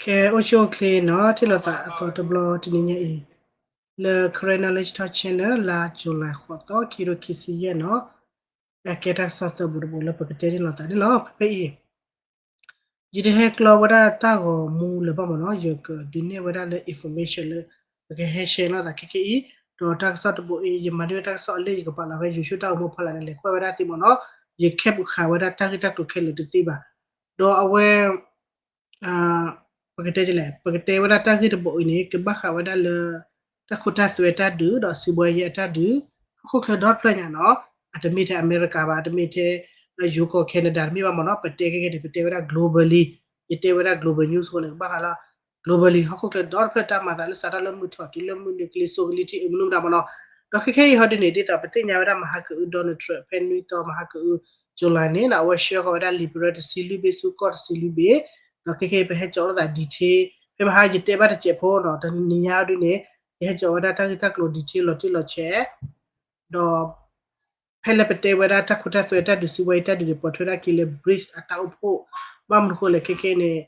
ကဲ အိၣ်ဆူၣ်အိၣ်ချ့နီၤ ထံၣ်လိာ်သးအသီတဘျီတနံၤညါအံၤ လၢ Karen Knowledge Talk Channel လါ July ဃိးသီ ခံကထိခံဆံယဲၢ်နီၤ, အကဲတၢ်ကစီၣ်သၢဘိတဘိလၢပကတဲန့ၣ်လိာ်သးန့ၣ်လီၤ. ဖဲဖဲအံၤ ယတဟဲကျီဝဲဒၣ်တၢ်ဂီၤမူလၢၤဘၣ်မ့ၢ်နီၤ, ယကဒုးနဲၣ်ဝဲဒၣ်လၢ information လၢ ပကဟဲ share လိာ်သးခဲခဲအံၤ, ဒီးတၢ်ကစီၣ်တဘိအံၤ ယမၤန့ၢ်ဝဲတၢ်ကစီၣ်အလၢယကပာ်လီၤဖဲ YouTube တၢ်ဂီၤမူဖီလာ်န့ၣ် လဲၤကွၢ်ဝဲဒၣ်သ့မ့ၢ်နီၤ, ယ cap ဃာ်ဝဲဒၣ်တၢ်ဂ့ၢ်တၢ်ကျိၤခဲလၢာ်တသ့ဘၣ်, ဒီးအဝဲ ပကတဲလဲၣ် ပကတဲဝဲဒၣ်တၢ်ဂ့ၢ်တဘိအံၤန့ၣ် ကဘၣ်ဃးဝဲဒၣ်လၢ တၢ်ခိတၢ်သွဲတၢ်ဒုး ဒီးစံးဘှါယဲအတၢ်ဒုး ဟီၣ်ခိၣ်ချၢဒီတဖျၢၣ်ညါနီၤ, အတမ့ၢ်ထဲအမဲရကၤဘၣ်, အတမ့ၢ်ထဲ ယူကီၢ် Canada တမ့ၢ်ဘၣ်မ့ၢ်နီၤ, ပတဲခဲခဲန့ၣ် ပတဲဝဲဒၣ် globally, ယတဲဝဲဒၣ် global news အဃိန့ၣ် ကဘၣ်ဃးလၢ globally ဟီၣ်ခိၣ်ချၢဒီတဖျၢၣ်တၢ်မၤသးလၢစးထီၣ်လၢမုၢ်ထီၣ်တုၤလၢမုၢ်နုာ်ကလံၤစိးကလံၤထံး အမနုၤမတၤမ့ၢ်နီၤ, ဒီးခဲခဲအံၤဟီဒ်န့ၣ် ဒ်သိးပသ့ၣ်ညါဝဲဒၣ်မဟါကအု Donald Trump ဖဲနွံသီမဟါကအု July န့ၣ်နီၤ, အဝဲ share ဃီၤဝဲဒၣ် လံာ်ပရၢတဆံလွံၢ်ဘ့ၣ်ဆူကီၢ်တဆံလွံၢ်ဘ့ၣ်, ဒီးခဲခဲအံၤပဟဲကၠီၤလိာ်သး detail, ဖဲမဟါယတဲဘၣ်တစဲးဖိနီၤ, တနံၤညါအံၤဒ်န့ၣ် ယဟဲကၠီၤဝဲဒၣ်တၢ်ဂ့ၢ်တၢ်ကျိၤ detail လီၤတံၢ်လီၤဆဲး, ဒီး ဖဲလၢပတဲဝဲဒၣ်တၢ်ခိတၢ်သွဲတၢ်ဒုးစံးဝဲအံၤ တၢ်ဒုးန့ၣ် ပိာ်ထွဲဒၣ်က့ၤလၢ BRICS အတၢ်အိၣ်ဖှိၣ်, ဘၣ်မနုၤဃိလဲၣ် ခဲခဲန့ၣ်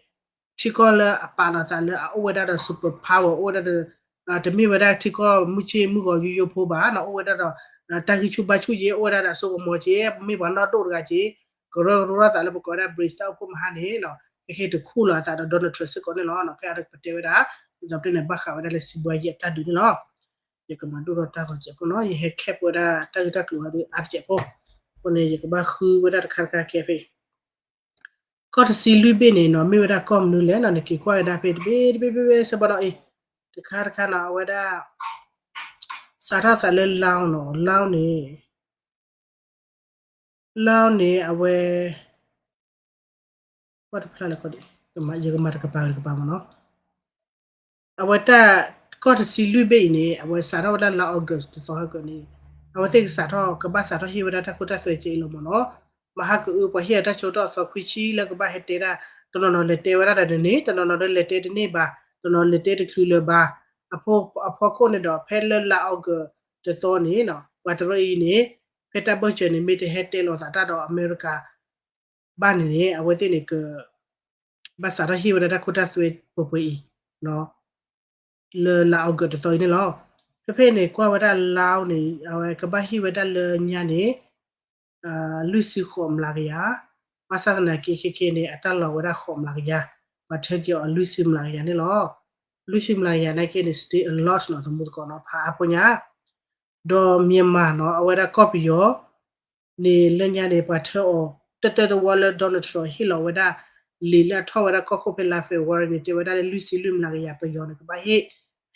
ထံကီၢ်လၢအပာ်လီၤသးလၢအအိၣ်ဝဲဒၣ်ဒီး super power အိၣ်ဝဲဒၣ်ဒီး တမ့ၢ်ဝဲဒၣ်ထံကီၢ်မုၢ်ဆ့ၣ်မုၢ်ဂီၤယိယိဖိဘၣ်နီၤ, အိၣ်ဝဲဒၣ်ဒီး တၢ်ဂံၢ်ဆူၣ်ဘါဆူၣ်က့ၤ အိၣ်ဝဲဒၣ်ဒီးအစိကမီၤက့ၤ မ့ၢ်ပှၤနီၢ်ဒိၣ်တဂၤက့ၤ ကရၢကရိလိာ်သးလၢပကိးဝဲဒၣ် BRICS တၢ်အိၣ်ဖှိၣ်မဟါန့ၣ်နီၤ, ခဲခဲတခူၣ်လီၤအသးဒီး Donald Trump စ့ၢ်ကီးန့ၣ်လီၤ. ခဲအံၤပတဲဝဲဒၣ် ဒ်သိးပတဲန့ၣ် ဘၣ်ဃးဝဲဒၣ်လၢစံးဘှါယဲအတၢ်ဒုးန့ၣ်လီၤ. ယကမၤဒိၣ်ထီၣ်တၢ်ဂီၤစဲးဖိနီၤ, ယဟဲ cap ဝဲဒၣ်တၢ်ဂ့ၢ်တၢ်ကျိၤဝဲဒၣ်အါတစဲးဖိ, အဃိန့ၣ် ယကဘၣ်ဃုဝဲဒၣ်တခါတခါကဲဖဲ ကီၢ်တဆံလွံၢ်ဘ့ၣ်န့ၣ်နီၤ မ့ၢ်ဝဲဒၣ်ကီၢ်မနုၤလဲၣ်နီၤ, နက့ၤကွၢ်ဝဲဒၣ်ဖဲတဘ့ၣ်တဘ့ၣ်ဘ့ၣ်ဘ့ၣ်စ့ၢ်ကီးနီၤအံၤ, တခါတခါနီၤ အဝဲဒၣ် စးထီၣ်သးလၢ Laos နီၤ, Laos န့ၣ် Laos န့ၣ် အဝဲ ကွၢ်တဖျါလၢ ယကမၤတကပၤတကပၤမ့ၢ်နီၤ, အဝဲတၢ် ကီၢ်တဆံလွံၢ်ဘ့ၣ်အံၤန့ၣ် အဝဲစးထီၣ်ဝဲဒၣ်လါ August တသီဟဲကၢန့ၣ် အဝဲသ့ၣ်ကစးထီၣ် ကဘၣ်စးထီၣ်ဟ့ၣ်ဝဲဒၣ်တၢ်ခိတၢ်သွဲကဲအံၤလီၤမ့ၢ်နီၤ, မဟါကအု ပှၤဟ့ၣ်အတၢ်ဆၢကတီၢ်အသီခွံဆံလၢကဘၣ်ဟဲတဲဒၣ်, တနီၤနီၤလဲၤတဲဝဲဒၣ်ဒီးန့ၣ် တနီၤနီၤဒီးလဲၤတဲတန့ၢ်ဘၣ်, တနီၤလဲၤတဲတချုးလၢၤဘၣ်, အဖီခိၣ်န့ၣ်ဒီး ဖဲလၢလါ August တသီန့ၣ် ပှၤတရၢအံၤန့ၣ် ဖဲတၢ်ဘၢၣ်စၢၤန့ၣ် မ့ၢ်တဟဲတဲလိာ်သးတၢ်ဒီးအမဲရကၤ ဘၣ်န့ၣ်န့ၣ် အဝဲသ့ၣ်န့ၣ်က ဘၣ်စးထီၣ်ဟ့ၣ်ဝဲဒၣ်တၢ်ခိတၢ်သွဲပှဲၤပှဲၤအံၤ လၢလါ August တသီအံၤန့ၣ်လီၤ. ဖဲဖဲန့ၣ် ကွၢ်ဝဲဒၣ် Laos န့ၣ် အဝဲကဘၣ်ဟ့ၣ်ဝဲဒၣ်လၢညါန့ၣ် လွံၢ်ဆံဃိးမျးကယၤ, ဘၣ်ဆၣ်သနာ်က့ ခဲကဲန့ၣ် အတၢ်လီၤဝဲဒၣ်ဃိးမျးကယၤ, ပှၤထၢက့ၤအီၤလွံၢ်ဆံမျးကယၤန့ၣ်လီၤ. လွံၢ်ဆံမျးကယၤနာ်က့န့ၣ် still a lot နီၤ သမူသကိးနီၤ ဖးအါဖိညါ ဒီး Myanmar နီၤ အဝဲဒၣ်ကီၢ်ပယီၤန့ၣ် လၢညါန့ၣ် ပှၤထၢအီၤ တၢၢ်တၢၢ်တဝီလၢ Donald Trump ဟ့ၣ်လီၤဝဲဒၣ် လံာ်လၢအထီၣ်ဝဲဒၣ်ကီၢ်ခိၣ်ဖဲလါ February န့ၣ် တဲဝဲဒၣ်လၢလွံၢ်ဆံလွံၢ်မျးကယၤပယီၤန့ၣ် ကဘၣ်ဟ့ၣ်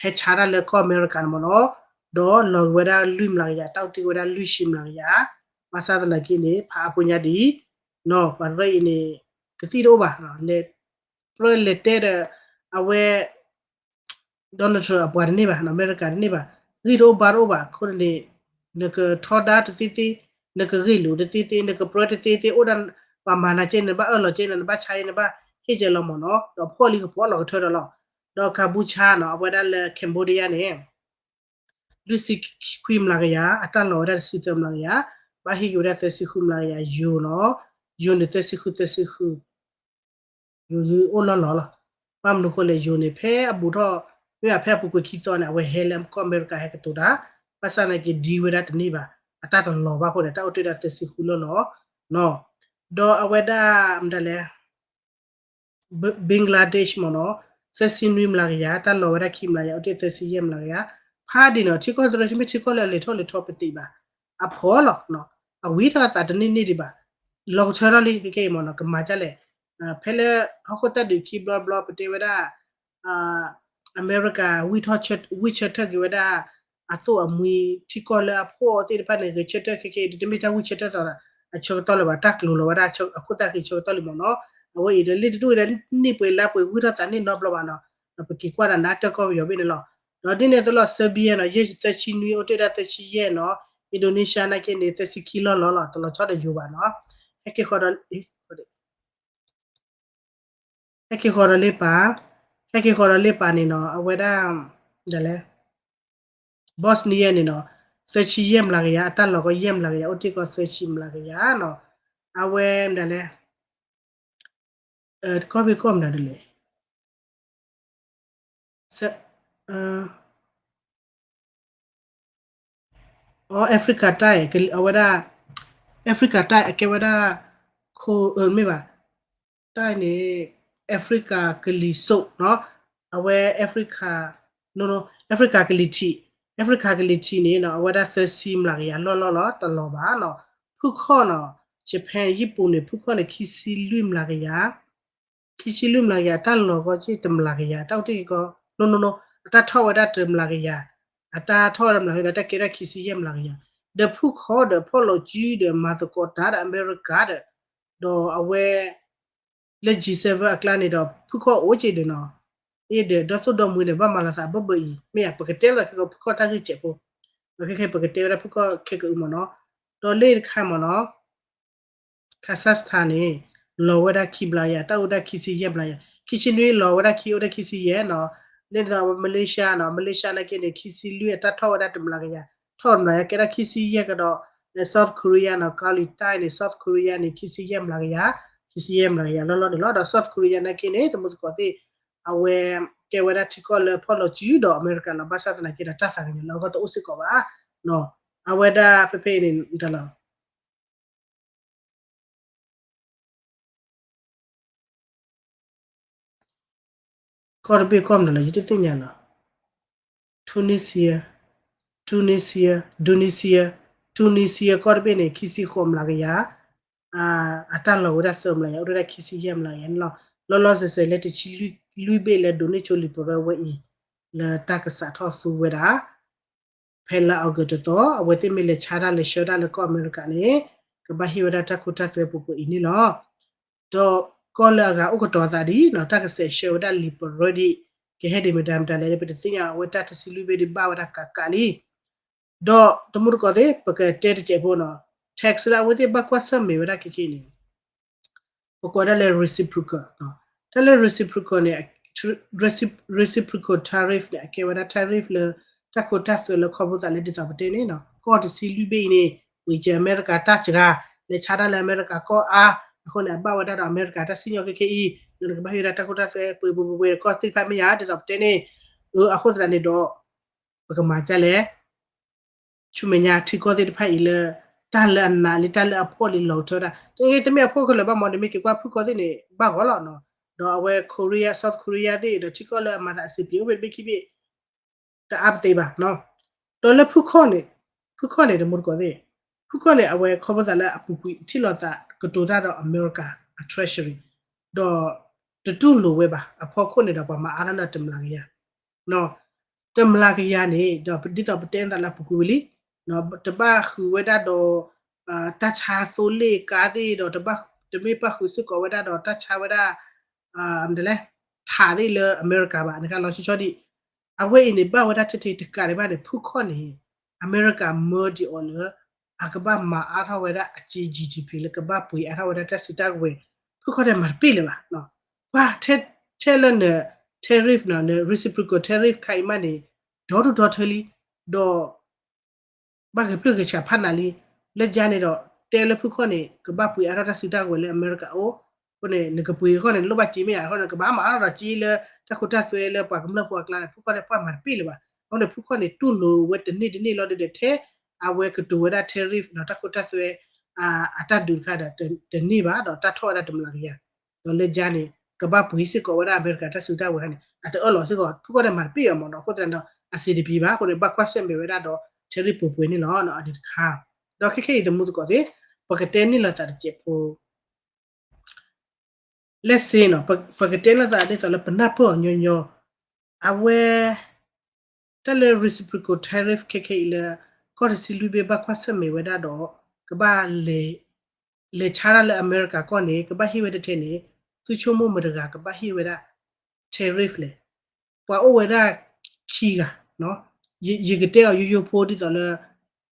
ဟဲဆါတၢ်လၢကီၢ်အမဲရကၤန့ၣ်မ့ၢ်နီၤ, ဒီးလီၤက့ၤဝဲဒၣ်လွံၢ်မျးကယၤ တၢ်အိၣ်တ့ၢ်ဝဲဒၣ်လွံၢ်ဆံမျးကယၤ, ဘၣ်ဆၣ်သနာ်က့န့ၣ် ဖးအါဖိညါဒ်အံၤ, ပှၤတရၢအံၤန့ၣ် ကသံၣ်တအိၣ်ဘၣ်, ပြၢလဲၤတဲဒီး အဝဲ Donald Trump အပှၤတန့ၢ်ဘၣ်, အမဲရကၤတန့ၢ်ဘၣ်, ဂံၢ်တအိၣ်ဘါတအိၣ်ဘၣ်အဃိန့ၣ်, နကထီဒါတသ့သ့, နကဂ့ၢ်လိာ်တသ့သ့, နကပြၢတသ့သ့, အိၣ်ဒၣ်ပှၤမၤနၤကဲန့ၣ် နဘၣ်အၢၣ်လီၤကဲန့ၣ် နဘၣ်ဆါအံၤ နဘၣ်ဟ့ၣ်ကဲလီၤမ့ၢ်နီၤ, ဒီးဖှီၣ်လံကဖှီၣ်လီၤကထၢဒီးလီၤ. ဒီး Kampuchea နီၤ အဝဲဒၣ်လၢ Cambodia န့ၣ် လွံၢ်ဆံခွံမျးကယၤ, အတၢ်လီၤဝဲဒၣ်တဆံသၢမျးကယၤ, ဘၣ်ဟ့ၣ်က့ၤဝဲဒၣ်သၢဆံဃုမျးကယၤ ယိၤနီၤ, ယိၤန့ၣ်သၢဆံဃု သၢဆံဃု ယိၤအိၣ်လီၢ်လီၢ်လီၤ. ဘၣ်မနုၤအဃိလဲၣ် ယိၤန့ၣ် ဖဲအဘူးထီၣ် မ့ၢ်ဘၣ်ဖဲအပူၤကွံာ်ခံသီန့ၣ် အဝဲဟဲလၢကီၢ်အမဲရကၤဟဲကတိၤတၢ်, ဘၣ်ဆၣ်သနာ်က့ ဒံဝဲဒၣ်တန့ၢ်ဘၣ်, အတၢ်တလီၤဘၣ်အဃိန့ၣ် တၢ်အိၣ်တ့ၢ်ဒၣ်သၢဆံဃုလီၢ်လီၢ်, ဒီးအဝဲဒၣ် မတၤလဲၣ် Bangladesh မ့ၢ်နီၤ, သၢဆံနွံမျးကယၤ, တၢ်လီၤဝဲဒၣ်ခံမျးကယၤ, အိၣ်တ့ၢ်သၢဆံယဲၢ်မျးကယၤ, ဖးဒ်နီၤ, ထံကီၢ်တရၢတမ့ၢ်ထံကီၢ်လၢအလဲၤထီၣ်လဲၤထီပသ့ဘၣ်, အဖှီၣ်လီၤ, အဝံထီၣ်အသးတန့ၢ်န့ၢ်ဒံးဘၣ်, လီၤကထၢထီၣ်လံခဲအံၤမ့ၢ်နီၤ, ကမၤဒ်လဲၣ်, ဖဲလၢဟီၣ်ခိၣ်တၢ်ဒုးခံဘျီဘျီ ပတဲဝဲဒၣ် အမဲရကၤ ဝံၢ်ဆၢထၢၣ်က့ၤဝဲဒၣ် အသိၣ်အမှံထံကီၢ်လၢအဖှီၣ်သ့ၣ်တဖၣ်န့ၣ် ဂဲၤဆၢထၢၣ်ခဲကဲအံၤ တမ့ၢ်တၢ်ဝံၢ်ဆၢထၢၣ်သီဒီး အဆၢကတီၢ်လၢၤဘၣ်, တၢ်ကျိၤလီၤဝဲဒၣ်အခိၣ်သၣ်ဃံအဆၢကတီၢ်လံမ့ၢ်နီၤ, အဝဲအံၤဒီးလ့ၣ်တဒူၣ်အံၤဒီး န့ၢ်ပှဲၤလါပှဲၤ ဝံၢ်ထီၣ်သးန့ၢ်နီတဘျီဘၣ်နီၤ, ဒီးပက့ၤကွၢ်ဒၣ်နၤတၢ်ကီၢ်ပယီၤဘ့ၣ်န့ၣ်လီၤ, ဒီးဒ်န့ၣ်အသိးလီၤ Serbia နီၤ, ယဲၢ်သၢဆံနွံ အိၣ်တ့ၢ်ဒၣ်သၢဆံယဲၢ်နီၤ, Indonesia နာ်က့န့ၣ် သၢဆံခံလီၢ်လီၢ်လီၤ, တလီၤဆီဒီးယိၤဘၣ်နီၤ, ဟဲက့ၤဃီၤဒီး ဟဲက့ၤဃီၤဒီးလ့ၣ်ပာ်, ဟဲက့ၤဃီၤဒီးလ့ၣ်ပာ်န့ၣ်နီၤ, အဝဲဒၣ် ဒ်လဲၣ်, Bosnia န့ၣ်နီၤ, သၢဆံယဲၢ်မျးကယၤ, အတၢ်လီၤကီယဲၢ်မျးကယၤ, အိၣ်တ့ၢ်ကီၢ်သၢဆံမျးကယၤနီၤ, အဝဲဒ်လဲၣ်, တကီၢ်ဖဲကီၢ်မနုၤဒ်လဲၣ် အ Africa တၢ် အဝဲဒၣ် Africa တၢ် အကဲဝဲဒၣ် ခိၣ် မ့ၢ်ဘၣ် တၢ်န့ၣ် Africa ကလံၤစိးနီၤ အဝဲ Africa နီၤ Africa ကလံၤထံး Africa ကလံၤထံးန့ၣ်နီၤ အဝဲဒၣ်သၢဆံမျးကယၤလီၢ်လီၢ်လီၤ တလီၤဘၣ်နီၤ ဖုခီၣ်နီၤ Japan ယံာ်ပူၤန့ၣ် ဖုခီၣ်န့ၣ် ခံဆံလွံၢ်မျးကယၤ ခံဆံလွံၢ်မျးကယၤ တၢ်လီၤကီက့ၢ်တမျးကယၤ တၢ်အိၣ်တ့ၢ်ကီ နီၤနီၤနီၤ အတၢ်ထီၣ်ဝဲဒၣ်တမျးကယၤ အတၢ်ထီၣ်ဝဲဒၣ်မျးကယၤ တၢ်ကဲဒၣ်ခံဆံယဲၢ်မျးကယၤ ဒီးဖုခီၣ်ဒီးဖီၣ်လီၤစုဒီးမၤသကိးတၢ်ဒီးအမဲရကၤဒီး ဒီးအဝဲ လၢ G seven အကျါန့ၣ်ဒီး ဖုခီၣ်အိၣ်က့ၤဒီးနီၤ အ့ၣ်ဒီး ဒီသိၣ်ဒီမှံဒီး ဘၣ်မၤလီၤသးအဘၢၣ်ဘၢၣ်အံၤ မ့ၢ်ဧါ ပကတဲလီၤခဲကီး ဖုခီၣ်တၢ်ဂ့ၢ်စဲးဖိ ခဲခဲပကတဲဝဲဒၣ်ဖုခီၣ်ခဲကအုမ့ၢ်နီၤ ဒီးလၢတခါမ့ၢ်နီၤ Kazakhstan န့ၣ် လီၤဝဲဒၣ်ခံဘျးယၤ တၢ်အိၣ်ဒၣ်ခံဆံယဲၢ်ဘျးယၤ ခံဆံနွံလီၤဝဲဒၣ်ခံ အိၣ်ဒၣ်ခံဆံယဲၢ်နီၤ လၢဒ်သိး Malaysia နီၤ Malaysia နာ်က့န့ၣ် ခံဆံလွံၢ်အတၢ်ထီၣ်ဝဲဒၣ်တမျးကယၤ ထီၣ်တမျးကယၤ ကဲဒၣ်ခံဆံယဲၢ်ကဒီး South Korea နီၤ ကီလံၤတၢ်န့ၣ် South Korea န့ၣ် ခံဆံယဲၢ်မျးကယၤ ခံဆံယဲၢ်မျးကယၤလီၢ်လီၢ်န့ၣ်လီၤ ဒီး South Korea နာ်က့န့ၣ် သမူသကိးသ့ၣ် အဝဲကဲဝဲဒၣ်ထံကီၢ်လၢဖီၣ်လီၤစုဒီးအမဲရကၤလီၤ ဘၣ်ဆၣ်သနာ်က့ဒီး တၢ်သးကညီၤလၢအဂီၢ်တအိၣ်စ့ၢ်ကီးဘၣ် အဝဲဒၣ်ဖဲဖဲအံၤန့ၣ်တၢ်လီၤ ကီၢ်တဘ့ၣ်ကီၢ်မနုၤလီၤ ယတသ့ၣ်ညါလီၤ Tunisia Tunisia Tunisia Tunisia ကီၢ်တဘ့ၣ်န့ၣ် ခံဆံဃိးမျးကယၤ အတၢ်လီၤဝဲဒၣ်သၢမျးကယၤ အိၣ်ဒၣ်ခံဆံယဲၢ်မျးကယၤန့ၣ်လီၤ လီၤလီၤဆဲးဆဲးလၢတဆံလွံၢ်ဘ့ၣ်လၢဒိးန့ၢ်ဆိလံာ်ပရၢဝဲအံၤ လၢတၢ်ကစးထီၣ်သူဝဲဒၣ် ဖဲလါအီကူးတသီ အဝဲသ့ၣ်မ့ၢ်လဲၤဆါတၢ်လဲၤဆှၢတၢ်လၢကီၢ်အမဲရကၤန့ၣ် ကဘၣ်ဟ့ၣ်ဝဲဒၣ်တၢ်ခိတၢ်သွဲပှဲၤပှဲၤအံၤန့ၣ်လီၤ ဒီးကီၢ်လၢအဂၤအိၣ်ကတီၤသးဒ်နီၤ တၢ်ကဆဲးဆှၢဝဲဒၣ်လံာ်ပရၢဒ်အံၤ ကဟဲဒ်မတၤမတၤလဲၣ် ပတသ့ၣ်ညါအဝဲတၢ်တဆံလွံၢ်ဘ့ၣ်ဒ်ဘၣ်ဝဲဒၣ်ကးကးလံ ဒီးတမူတကိးသ့ၣ် ပကတဲတစဲးဖိနီၤ tax လၢအဝဲသ့ၣ်ဘၣ်ကွၢ်ဆၢၣ်မဲာ်ဝဲဒၣ်ခဲခဲအံၤန့ၣ် ပကိးဒၣ်လၢ reciprocal တၢ်လၢ reciprocal န့ၣ် reciprocal tariff န့ၣ် အကဲဝဲဒၣ် tariff လၢ တၢ်ခိတၢ်သွဲလၢခီဖျိသးလၢဒ်သိးပတဲန့ၣ်နီၤ ကီၢ်တဆံလွံၢ်ဘ့ၣ်အံၤန့ၣ် ဝံၤကဲအမဲရကၤတၢ်စှၤ လဲၤဆါတၢ်လၢအမဲရကၤကီၢ်အါ အဃိန့ၣ် အဘၣ်ဝဲဒၣ်ဒီးအမဲရကၤတၢ်စံၣ်ညီၣ်ခဲခဲအံၤ နကဘၣ်ဟ့ၣ်ဝဲဒၣ်တၢ်ခိတၢ်သွဲပှဲၤပှဲၤပှဲၤပှဲၤ ကီၢ်သ့ၣ်တဖၣ်မ့ၢ်ယၤ ဒ်သိးပတဲန့ၣ် အဃိသတးန့ၣ်ဒီး ပကမၤဒ်လဲၣ် ဆူမဲာ်ညါထံကီၢ်သ့ၣ်တဖၣ်အံၤလၢ တၢ်လၢအနးလံ တၢ်လၢအဖှီၣ်လံလီၤကထၢဒၣ် တမ့ၢ်အဖှီၣ်ခဲလၢာ်ဘၣ်မ့ၢ် နမ့ၢ်က့ၤကွၢ်ဖုၣ်ခီၣ်သ့ၣ်န့ၣ် ဘၣ်ဂီၤလီၤနီၤ ဒီးအဝဲ Korea South Korea သ့ၣ်ဒီးထံကီၢ်လၢအမၤသးအဆံးပျံၤအိၣ်ဖဲတဘ့ၣ်ခံဘ့ၣ် တအါပသ့ဘၣ်နီၤ ဒီးလၢဖုၣ်ခီၣ်န့ၣ် ဖုၣ်ခီၣ်န့ၣ် တမူတကိးသ့ၣ် ဖုၣ်ခီၣ်န့ၣ် အဝဲခီဖျိသးလၢအပူၤကွံာ်ထံၣ်လိာ်သးကတိၤတၢ်ဒီးအမဲရကၤအ treasury ဒီးတတူၢ်လိာ်ဝဲဘၣ် အဖီခိၣ်န့ၣ်ဒီးပှၤမၤအါထီၣ်န့ၢ်တမျးကယၤ တမျးကယၤန့ၣ် ဒီးဒ်သိးပတဲသးလၢအပူၤကွံာ်ဝံၤလံ တဘၣ်ဃုာ်ဝဲဒၣ်ဒီး တၢ်ဆါသိလ့ၣ်ကါသ့ၣ်ဒီး တမ့ၢ်ဘၣ်ဃုာ်စ့ၢ်ကီးဝဲဒၣ်ဒီးတၢ်ဆါဝဲဒၣ် မနုၤလဲၣ် ထးသ့ၣ်လၢအမဲရကၤဘၣ် နကလီၤဆီဆီဒံး အဝဲအံၤန့ၣ် ဘၣ်ဝဲဒၣ်ထဲထဲတကးဒံးဘၣ်န့ၣ် ဖုၣ်ခီၣ်န့ၣ် အမဲရကၤမၢဒံးအီၤလၢ အကဘၣ်မၤအါထီၣ်ဝဲဒၣ်အက့ G D P လၢကဘၣ်ပှ့ၤအါထီၣ်ဝဲဒၣ်တၢ်စုတၢ်ကဝဲၤ ဖုၣ်ခီၣ်ထဲမၤတပ့ၢ်လၢၤဘၣ် ပှၤထဲလၢန tariff နီၤ န reciprocal tariff ခါအံၤမးန့ၣ် ဒီဒူၣ်ဒီထၢလံ ဒီး ဘၣ်ဂဲၤဖျၢၣ်ဂဲၤဆးဖးနးလံ လၢယါန့ၣ်ဒီး တဲလၢဖုၣ်ခီၣ်န့ၣ် ကဘၣ်ပှ့ၤအါထီၣ်တၢ်စုတၢ်ကဝဲၤလၢအမဲရကၤအအိၣ် အဃိန့ၣ် နကပှ့ၤအဃိန့ၣ် နလိၣ်ဘၣ်က့မ့ၢ်ဧါ အဃိန့ၣ် ကဘၣ်မၤအါထီၣ်ဒီးက့လၢတၢ်ခိတၢ်သွဲလၢပှၤကမျၢၢ်ဖိအကျါန့ၣ် ဖုၣ်ခီၣ်န့ၣ် ပှၤမၤတပ့ၢ်လၢၤဘၣ် အဃိန့ၣ် ဖုၣ်ခီၣ်န့ၣ် တူၢ်လိာ်ဝဲတန့ၢ်တန့ၢ်လီၤဒီး ထဲအဝဲကတိၤဝဲဒၣ် tariff နီၤ တၢ်ခိတၢ်သွဲ အတၢ်ဒုးတခါဒီး တန့ၢ်ဘၣ်ဒီးတၢ်ထီၣ်ဝဲဒၣ်တမျးကယၤ ဒီးလၢယါန့ၣ် ကဘၣ်ပှ့ၤစ့ၢ်ကီးဝဲဒၣ်အမဲရကၤတၢ်စုတၢ်ကဝဲၤခါန့ၣ် အတအၢၣ်လီၤစ့ၢ်ကီး ဖုၣ်ခီၣ်န့ၣ်မၤတပ့ၢ်အီၤမ့ၢ်နီၤ အဃိသတးဒီး အဆံးတပံၤဘၣ် အဃိန့ၣ် ဘၣ်ကွၢ်ဆၢၣ်မဲာ်ဝဲဒၣ်ဒီး tariff ပှဲၤပှဲၤန့ၣ်လီၤ အန့ၣ်တခါ ဒီးခဲခဲအံၤသမူသကိးသ့ၣ် ပကတဲန့ၢ်လိာ်သးတစဲးဖိ let's say နီၤ ပကတဲန့ၢ်သးဒ်သိးလၢပနၢ်ပၢၢ်အီၤညီညီ အဝဲ တၢ်လၢ reciprocal tariff ခဲခဲအံၤလၢ ကီၢ်တဆံလွံၢ်ဘ့ၣ်ဘၣ်ကွၢ်ဆၢၣ်မဲာ်ဝဲဒၣ်ဒီး ကဘၣ်လဲၤ လဲၤဆါတၢ်လၢအမဲရကၤကီၢ်န့ၣ် ကဘၣ်ဟ့ၣ်ဝဲတထဲန့ၣ် သုဆိကမိၣ်မတၤတဂၤကဘၣ်ဟ့ၣ်ဝဲဒၣ် tariff လဲၣ် ပှၤအိၣ်ဝဲဒၣ်ခံဂၤ ယကတဲအီၤယိယိဖိဒ်သိးလၢ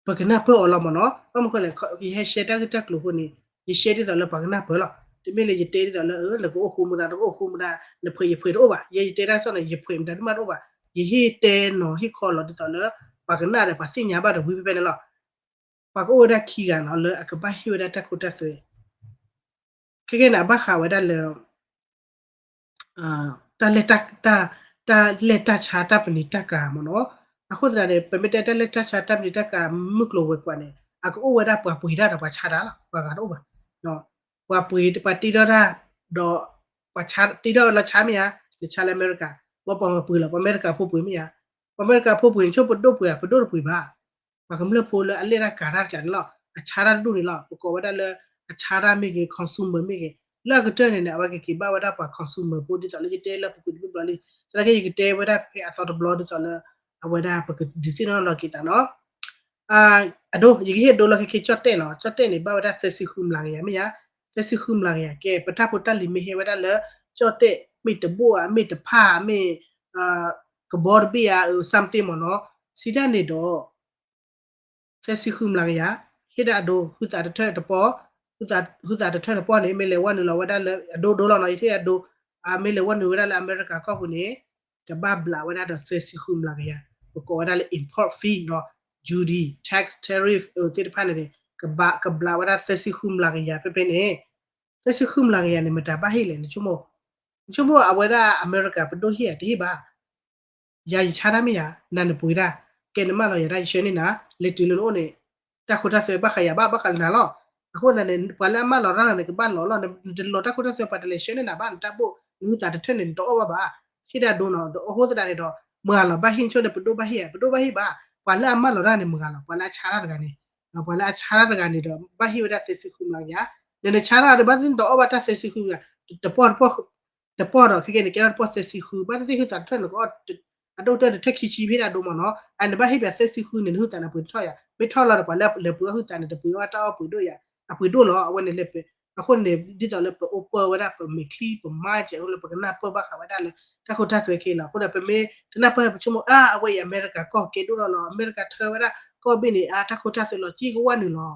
ပကနၢ်ပၢၢ်အီၤလီၤမ့ၢ်နီၤ ဘၣ်မနုၤဃိလဲၣ် ယဟဲ share တၢ်ဂ့ၢ်တၢ်ကျိၤအဃိန့ၣ် ယ share ဒ်သိးလၢပှၤကနၢ်ပၢၢ်လီၤ တမ့ၢ်လၢယတဲဒ်သိးလၢ နကအိၣ်ဃူမတၤ နကအိၣ်ဃူမတၤ နဖှဲးယဖှဲးတအိၣ်ဘၣ် ယဲယတဲတၢ်ကစီၣ်န့ၣ် ယဖှဲးမတၤတမ့ၢ်တအိၣ်ဘၣ် ယဟ့ၣ်တဲနီၤဟ့ၣ်ခီလီၤဒ်သိးလၢ ပှၤကနၣ်ဒီးပှၤသ့ၣ်ညါဘၣ်ဒီးဝံၤဖဲဖဲန့ၣ်လီၤ ပှၤကအိၣ်ဝဲဒၣ်ခံဂၤနီၤ လၢအကဘၣ်ဟ့ၣ်ဝဲဒၣ်တၢ်ခိတၢ်သွဲ ခဲကဲန့ၣ် အဘၣ်ဃးဝဲဒၣ်လၢ တၢ်လဲၣ်တၢ် တၢ်လဲၢ်တၢ်ဆါတၢ်ပနံာ်တၢ်ကၤမ့ၢ်နီၤ. အဃိသတးန့ၣ် ပမ့ၢ်တဲတၢ်လဲၢ်တၢ်ဆါတၢ်ပနံာ်တၢ်ကၤမုၢ်ကျိၤဝဲၤကွာ်န့ၣ် အကအိၣ်ဝဲဒၣ်ပှၤပှ့ၤတၢ်ဒီးပှၤဆါတၢ်လီၤ, ပှၤဂၤတအိၣ်ဘၣ်. ပှၤပှ့ၤ ပှၤတ့ထီၣ်တၢ်ဒီး ပှၤတ့ထီၣ်လၢဆါမ့ၢ်ဧါ, နဆါလၢအမဲရကၤ, ဘၣ်ပှၤပှ့ၤလီၤ, ပှၤအမဲရကၤဖိပှ့ၤမ့ၢ်ဧါ, ပှၤအမဲရကၤဖိပှ့ၤ ဆိပဒိၣ်ပှ့ၤဧါ, ပဒိၣ်တပှ့ၤဘၣ်. ပှၤကမျၢၢ်ဖိလၢအလဲၢ်တၢ်ကၤတၢ်တကျးန့ၣ်လီၤ, အဆါတၢ်တဒူၣ်န့ၣ်လီၤ, ပကိးဝဲဒၣ်လၢ အဆါတၢ်မ့ၢ်ဂ့ၤ consumer မ့ၢ်ဂ့ၤ, လၢအကတၢၢ်န့ၣ်န့ၣ် အဝဲကက့ၤဘၣ်ဝဲဒၣ်ပှၤ consumer ဖိ ဒ်သိးလၢယတဲလၢပူၤကွံာ်တဘျီဘျီလံ, သနာ်က့ယကတဲဝဲဒၣ်ဖဲအသီတဘျီဒ်သိးလၢ အဝဲဒၣ်ပကဒုးသ့ၣ်နီၣ်လီၤက့ၤသးနီၤ. အဒိ ယကဟ့ၣ်ဒိလီၤခဲခဲကၠီၣ်တဲၣ်နီၤ, ကၠီၣ်တဲၣ်န့ၣ် ဘၣ်ဝဲဒၣ်သၢဆံဃုမျးကယၤမ့ၢ်ဧါ, သၢဆံဃုမျးကယၤ ကဲ ပတၢ်ဖိတၢ်လံၤမ့ၢ်ဟဲဝဲဒၣ်လၢ ကၠီၣ်တဲၣ် မ့ၢ်တဘိၣ်ဧါ မ့ၢ်တဖၣ်ဧါ မ့ၢ် ကဘီတဘ့ၣ်ဧါ something မ့ၢ်နီၤ, စံးတၢ်န့ၣ်ဒီး သၢဆံဃုမျးကယၤ ဟ့ၣ်ဒၣ်အဒိ ဟုသးတထၢၣ်တပီၢ်, ဟုသးတထၢၣ်တပီၢ်န့ၣ် မ့ၢ်လဲၤဝဲနုာ်လီၤဝဲဒၣ်လၢ အဒိဒိလီၤနီၤ, ယထံၣ်အဒိ မ့ၢ်လဲၤဝဲနုာ်ဝဲဒၣ်လၢအမဲရကၤကီၢ်ပူၤန့ၣ် ကဘၣ်ဘျးဝဲဒၣ်ဒီးသၢဆံဃုမျးကယၤ, ပကိးဝဲဒၣ်လၢ import fee နီၤ, duty, tax, tariff သ့ၣ်တဖၣ်န့ၣ်န့ၣ် ကဘၣ် ကဘျးဝဲဒၣ်သၢဆံဃုမျးကယၤဖဲဖဲန့ၣ်, သၢဆံဃုမျးကယၤန့ၣ် မတၤဘၣ်ဟ့ၣ်လဲၣ် နဆိကမိၣ်, နဆိကမိၣ်အဝဲဒၣ်အမဲရကၤပဒိၣ်ဟ့ၣ်ဧါ တဟ့ၣ်ဘၣ် ယၤယဆါတၢ်မ့ၢ်ယၤ နၤနပှ့ၤတၢ်, ကဲနမၢလီၤယၤတၢ် ယဆှၢန့ၢ်နၤ, လဲၤတုၤလၢနအိၣ်န့ၣ် တၢ်ခိတၢ်သွဲဘၣ်ဃးယၤဘၣ် ဘၣ်ဃးလၢနၤလီၤ. အဃိန့ၣ် ပှၤလၢအမၢလီၤတၢ်န့ၣ် ကဘၣ်လီၤလီၤ, နတလီၤတၢ်ခိတၢ်သွဲ ပှၤတလဲၤဆှၢန့ၢ်နၤဘၣ်, နတၢ်ဘိၣ် နဟုသးတထၢၣ်န့ၣ် နတအီၣ်ဘၣ်ဘၣ်, ဟ့ၣ်ဒၣ်ဒိနီၤ, အဃိသတးန့ၣ်ဒီး မဂၤလီၤဘၣ်ဟ့ၣ် ဆိန့ၣ် ပဒိၣ်ဘၣ်ဟ့ၣ်ဧါ, ပဒိၣ်ဘၣ်ဟ့ၣ်ဘၣ်, ပှၤလၢအမၢလီၤတၢ်န့ၣ် မဂၤလီၤ, ပှၤလၢအဆါတၢ်တဂၤန့ၣ် ပှၤလၢအဆါတၢ်တဂၤန့ၣ်ဒီး ဘၣ်ဟ့ၣ်ဝဲဒၣ်သၢဆံဃုမျးကယၤ, နနဆါတၢ်ဒီး ဘၣ်သ့ၣ်နတအီၣ်ဘၣ်တၢ်သၢဆံဃုမျး, တပီၢ် တပီၢ်ဒီး ခဲကဲန့ၣ် ကဲထီၣ်တပီၢ်သၢဆံဃု, ဘၣ်သ့ၣ်သ့ၣ်ဟုသးတထၢၣ်န့ၣ်ကီး အဒိၣ်တၢၢ်တထၢၣ်ခံဆံဖဲဒၣ်ဒိမ့ၢ်နီၤ, အန့ၣ်ဘၣ်ဟ့ၣ်ပှၤသၢဆံဃုန့ၣ် နဟုသးန့ၣ်ပှ့ၤထီၣ်ယၤ, မ့ၢ်ထီၣ်လီၤဒီးပှၤလၢလဲၤပှ့ၤအီၣ်ဟုသးန့ၣ် တပှ့ၤအီၣ်တၢ်အီၣ်ပှ့ၤဒိၣ်ယၤ, အပှ့ၤဒိၣ်လီၤ, အဝဲန့ၣ်လဲၤပှ့ၤ, အဃိန့ၣ် ဒ်သိးလၢပအိၣ်ပၢဝဲဒၣ်ပမဲာ်ချံ ပမါစဲးအိၣ်လၢပကနၢ်ပၢၢ်ဘၣ်ဃးဝဲဒၣ်လၢ တၢ်ခိတၢ်သွဲခဲလီၤ, အဃိဒီးပမ့ၢ်တနၢ်ပၢၢ် ပဆိကမိၣ် အါ အဝဲအံၤအမဲရကၤကီၢ်ကဲဒိၣ်ထီၣ်လီၤ, အမဲရကၤထၢဝဲဒၣ်ကီၢ်ဘ့ၣ်န့ၣ် အါ တၢ်ခိတၢ်သွဲလီၤ က့ကဝဲနုာ်လီၤ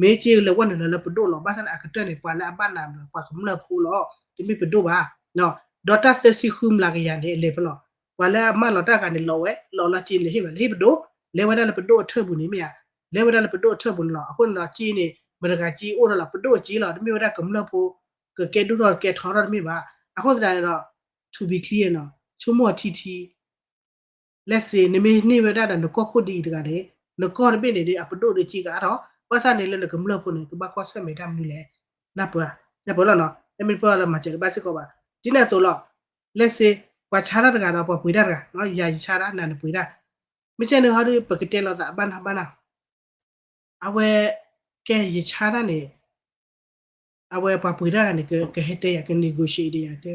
မ့ၢ်က့လဲၤဝဲနုာ်လီၤလၢပဒိၣ်လီၤ, ဘၣ်ဆၣ်န့ၣ် အကတၢၢ်န့ၣ် ပှၤလၢအဘၣ်နးလီၤ ပှၤကမျၢၢ်ဖိလီၤ, တမ့ၢ်ပဒိၣ်ဘၣ်, ဒီးတၢ်သၢဆံဃုမျးကယၤန့ၣ် အလဲၤဖဲလဲၣ်, ပှၤလၢအမၢလီၤတၢ်တဂၤန့ၣ် လီၤဝဲ လီၤလီၤက့လဲၤဟ့ၣ်ဘၣ် လဲၤဟ့ၣ်ပဒိၣ်, လဲၤဝဲဒၣ်လၢပဒိၣ်အထၢၣ်ပူၤန့ၣ်မ့ၢ်ဧါ, လဲၤဝဲဒၣ်လၢပဒိၣ်အထၢၣ်ပူၤန့ၣ်လီၤ, အဃိန့ၣ်ဒီးက့န့ၣ် မတၤတဂၤက့အိၣ်ထီၣ်လီၤ ပဒိၣ်အက့လီၤ, တမ့ၢ်ဝဲဒၣ်ကမျၢၢ်ဖိ ကကဲဒိၣ်ထီၣ်ကဲထီထီၣ်တမ့ၢ်ဘၣ်, အဃိသတးန့ၣ်ဒီး to be clear နီၤ, ဆိကမိၣ်ထံထံ let's say နမ့ၢ်န့ၢ်ဝဲဒၣ်ဒီးနကီၢ်ခိၣ်ဒ်အံၤတဂၤန့ၣ် နကီၢ်တဘ့ၣ်န့ၣ်ဒီး အပဒိၣ်ဒီးက့ကအါထီၣ်, ဘၣ်ဆၣ်န့ၣ်လၢနကမျၢၢ်ဖိန့ၣ် ကဘၣ်ကွၢ်ဆၢၣ်မဲာ်တၢ်မနုၤလဲၣ်, နၢ်ပၢၢ်, နၢ်ပၢၢ်လီၤနီၤ, တမ့ၢ်ပၢၢ်လၢမၤစၢၤတဘၣ်စ့ၢ်ကီးဘၣ်, ဒ်န့ၣ်အသိးလီၤ, let's say ပှၤဆါတၢ်တဂၤဒီးပှၤပှ့ၤတၢ်တဂၤ, ယၤယဆါတၢ် နၤနပှ့ၤတၢ်, မ့ၢ်ကဲန့ၣ်ဟီဒီး ပကတဲလီၤသးအဘၣ်နၢ်ဘၣ်နၢ် အဝဲ ကဲယဆါတၢ်န့ၣ် အဝဲပှၤပှ့ၤတၢ်တဂၤန့ၣ် ကဟဲတဲယၤ က negotiate ဒီးယၤတဲ,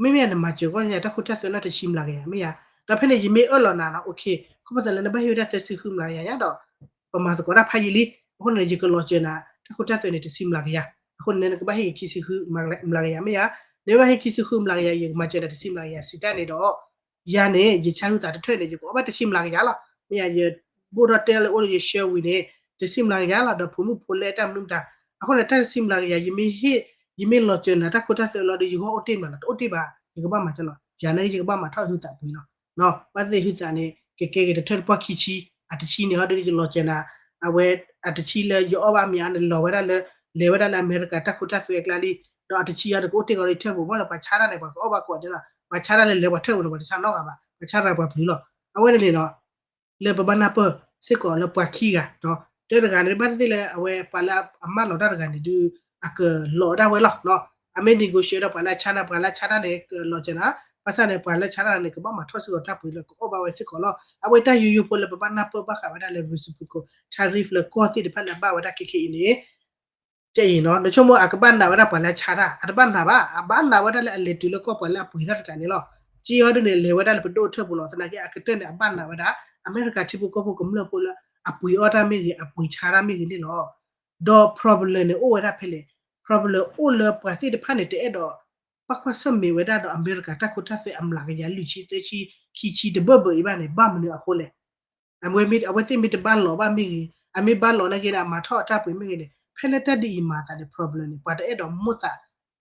မ့မ့ၢ်နမၤစၢၤကီၢ်န့ၣ် တၢ်ခိတၢ်သွဲနီၣ်တဆံမျးကယၤ မ့ၢ်ယၤ, ဒီးဖဲန့ၣ် ယမ့ၢ်အၢၣ်လီၤနၤနီၤ okay ခီဖျိလၢနဘၣ်ဟ့ၣ်ဝဲဒၣ်သၢဆံဃုမျးကယၤညါဒီး ပမၤသကိးတၢ်ဖးယံာ်လံ, အဃိန့ၣ် ယကလီၤစၢၤနၤ တၢ်ခိတၢ်သွဲန့ၣ် တဆံမျးကယၤ, အဃိန့ၣ် နကဘၣ်ဟ့ၣ်ခံဆံဃုမျးကယၤ မ့ၢ်ယၤ, နမ့ၢ်ဘၣ်ဟ့ၣ်ခံဆံဃုမျးကယၤ ယကမၤစၢၤနၤတဆံမျးကယၤ စံးတၢ်န့ၣ်ဒီး ယၤန့ၣ် ယဆါဟုသးတထၢၣ်န့ၣ် ယကအီၣ်ဘၣ်တဆံမျးကယၤလီၤ, မ့ၢ်ယၤ ယဘိၣ်ထီၣ်တဲလၢအိၣ်လၢယ share ဝံၤန့ၣ် တဆံမျးကယၤလီၤ, ဒီးဖိမုၣ်ဖိလဲတၢ်မနုၤမတၤ, အဃိန့ၣ် တၢ်တဆံမျးကယၤ ယမ့ၢ်ဟ့ၣ် ယမ့ၢ်လီၤစၢၤနၤ တၢ်ခိတၢ်သွဲလီၤဒီး ယဂီၢ်အိၣ်တ့ၢ်မးလီၤ, တအိၣ်တ့ၢ်ဘၣ်, ယကဘၣ်မၤစၢၤလီၤ, ယၤန့ၣ် ယကဘၣ်မၤထီၣ်ဟုသးပှ့ၤလီၤ, ဘၣ်သ့ၣ်ဟုသးန့ၣ် ကကဲက့ၤတထၢၣ်တပီၢ်ခံဆံ, အတဆံန့ၣ်ဟီဒီး ယလီၤစၢၤနၤ, အဝဲ အတဆံလၢယအီၣ်ဘၣ်မ့ၢ်အါန့ၣ် လီၤဝဲဒၣ်လၢ လဲၤဝဲဒၣ်လၢအမဲရကၤ တၢ်ခိတၢ်သွဲအကျါလံ, ဒီးအတဆံအီၤဒီး ကအိၣ်တ့ၢ်ကီးလၢယထၢၣ်ပူၤ ဘၣ်လၢပှၤဆါတၢ်န့ၣ် ပှၤကအီၣ်ဘၣ်ကိးဂၤဒဲးလီၤ, ပှၤဆါတၢ်လၢလဲၤပှၤထၢၣ်ပူၤန့ၣ် ပှၤတဆါနီတဂၤဘၣ်, ပှၤဆါတၢ်ပှၤပျုၤလီၤ, အဝဲန့ၣ်န့ၣ်နီၤ လၢပဘၣ်နၢ်ပၢၢ်စ့ၢ်ကီးလၢပှၤခံဂၤ, တၢ်တဂၤန့ၣ် ဘၣ်သ့ၣ်သ့ၣ်လၢအဝဲပှၤလၢအမၢလီၤတၢ်တဂၤန့ၣ်ဒုး အကလီၤဒၣ်ဝဲလီၤ, အမ့ၢ် negotiate ဒီးပှၤလၢအဆါတၢ် ပှၤလၢအဆါတၢ်န့ၣ် ကလီၤစၢၤနၤ, ဘၣ်ဆၣ်န့ၣ် ပှၤလၢအဆါတၢ်န့ၣ် ကဘၣ်မၤထီၣ်စ့ၢ်ကီးတၢ်ပှ့ၤလၢကအီၣ်ဘၣ်ဝဲစ့ၢ်ကီးလီၤ, အဝဲတၢ်ယိယိဖိလၢပဘၣ်နၢ်ပၢၢ်ဘၣ်ဃးဝဲဒၣ်လၢ reciprocal tariff လၢကီၢ်သ့ၣ်တဖၣ်လၢအဘၣ်ဝဲဒၣ်ခဲခဲအံၤန့ၣ် ကဲအံၤနီၤ နဆိကမိၣ် အကဘၣ်နာ်ဝဲဒၣ်ပှၤလၢအဆါတၢ် အတဘၣ်နာ်ဘၣ်, အဘၣ်နာ်ဝဲဒၣ်လၢအလဲၤတုၤလၢကီၢ်ပှၤလၢအပှ့ၤတၢ်တကျါန့ၣ်လီၤ, က့ဟီဒုန့ၣ် လဲၤဝဲဒၣ်လၢပဒိၣ်အထၢၣ်ပူၤလီၤ, သနာ်က့အကတၢၢ်န့ၣ် အဘၣ်နာ်ဝဲဒၣ် အမဲရကၤထံဖိကီၢ်ဖိကမျၢၢ်ဖိလၢအပှ့ၤအီၣ်တၢ်မ့ၢ်ဂ့ၤ အပှ့ၤဆါတၢ်မ့ၢ်ဂ့ၤန့ၣ်လီၤ, ဒီး problem န့ၣ်အိၣ်ဝဲဒၣ်ဖဲလဲၣ်, problem အိၣ်လၢပှၤသ့ၣ်တဖၣ်န့ၣ် တအဲၣ်ဒိး ဘၣ်ကွၢ်ဆၢၣ်မဲာ်ဝဲဒၣ်ဒီးအမဲရကၤတၢ်ခိတၢ်သွဲအမျးကယၤ လွံၢ်ဆံ သၢဆံ ခံဆံ တဘၢၣ်ဘၢၣ်အံၤဘၣ်န့ၣ် ဘၣ်မနုၤအဃိလဲၣ် အဝဲမ့ၢ် အဝဲသ့ၣ်မ့ၢ်တဘၣ်လီၤဘၣ်မ့ၢ်ဂ့ၤ, အမ့ၢ်ဘၣ်လီၤနာ်က့န့ၣ် အမၤထီၣ်အတၢ်ပှ့ၤမ့ၢ်ဂ့ၤန့ၣ် ဖဲလၢတၢ်ဒ်အံၤမၤသးန့ၣ် problem န့ၣ် ပှၤတအဲၣ်ဒိးမိၣ်သ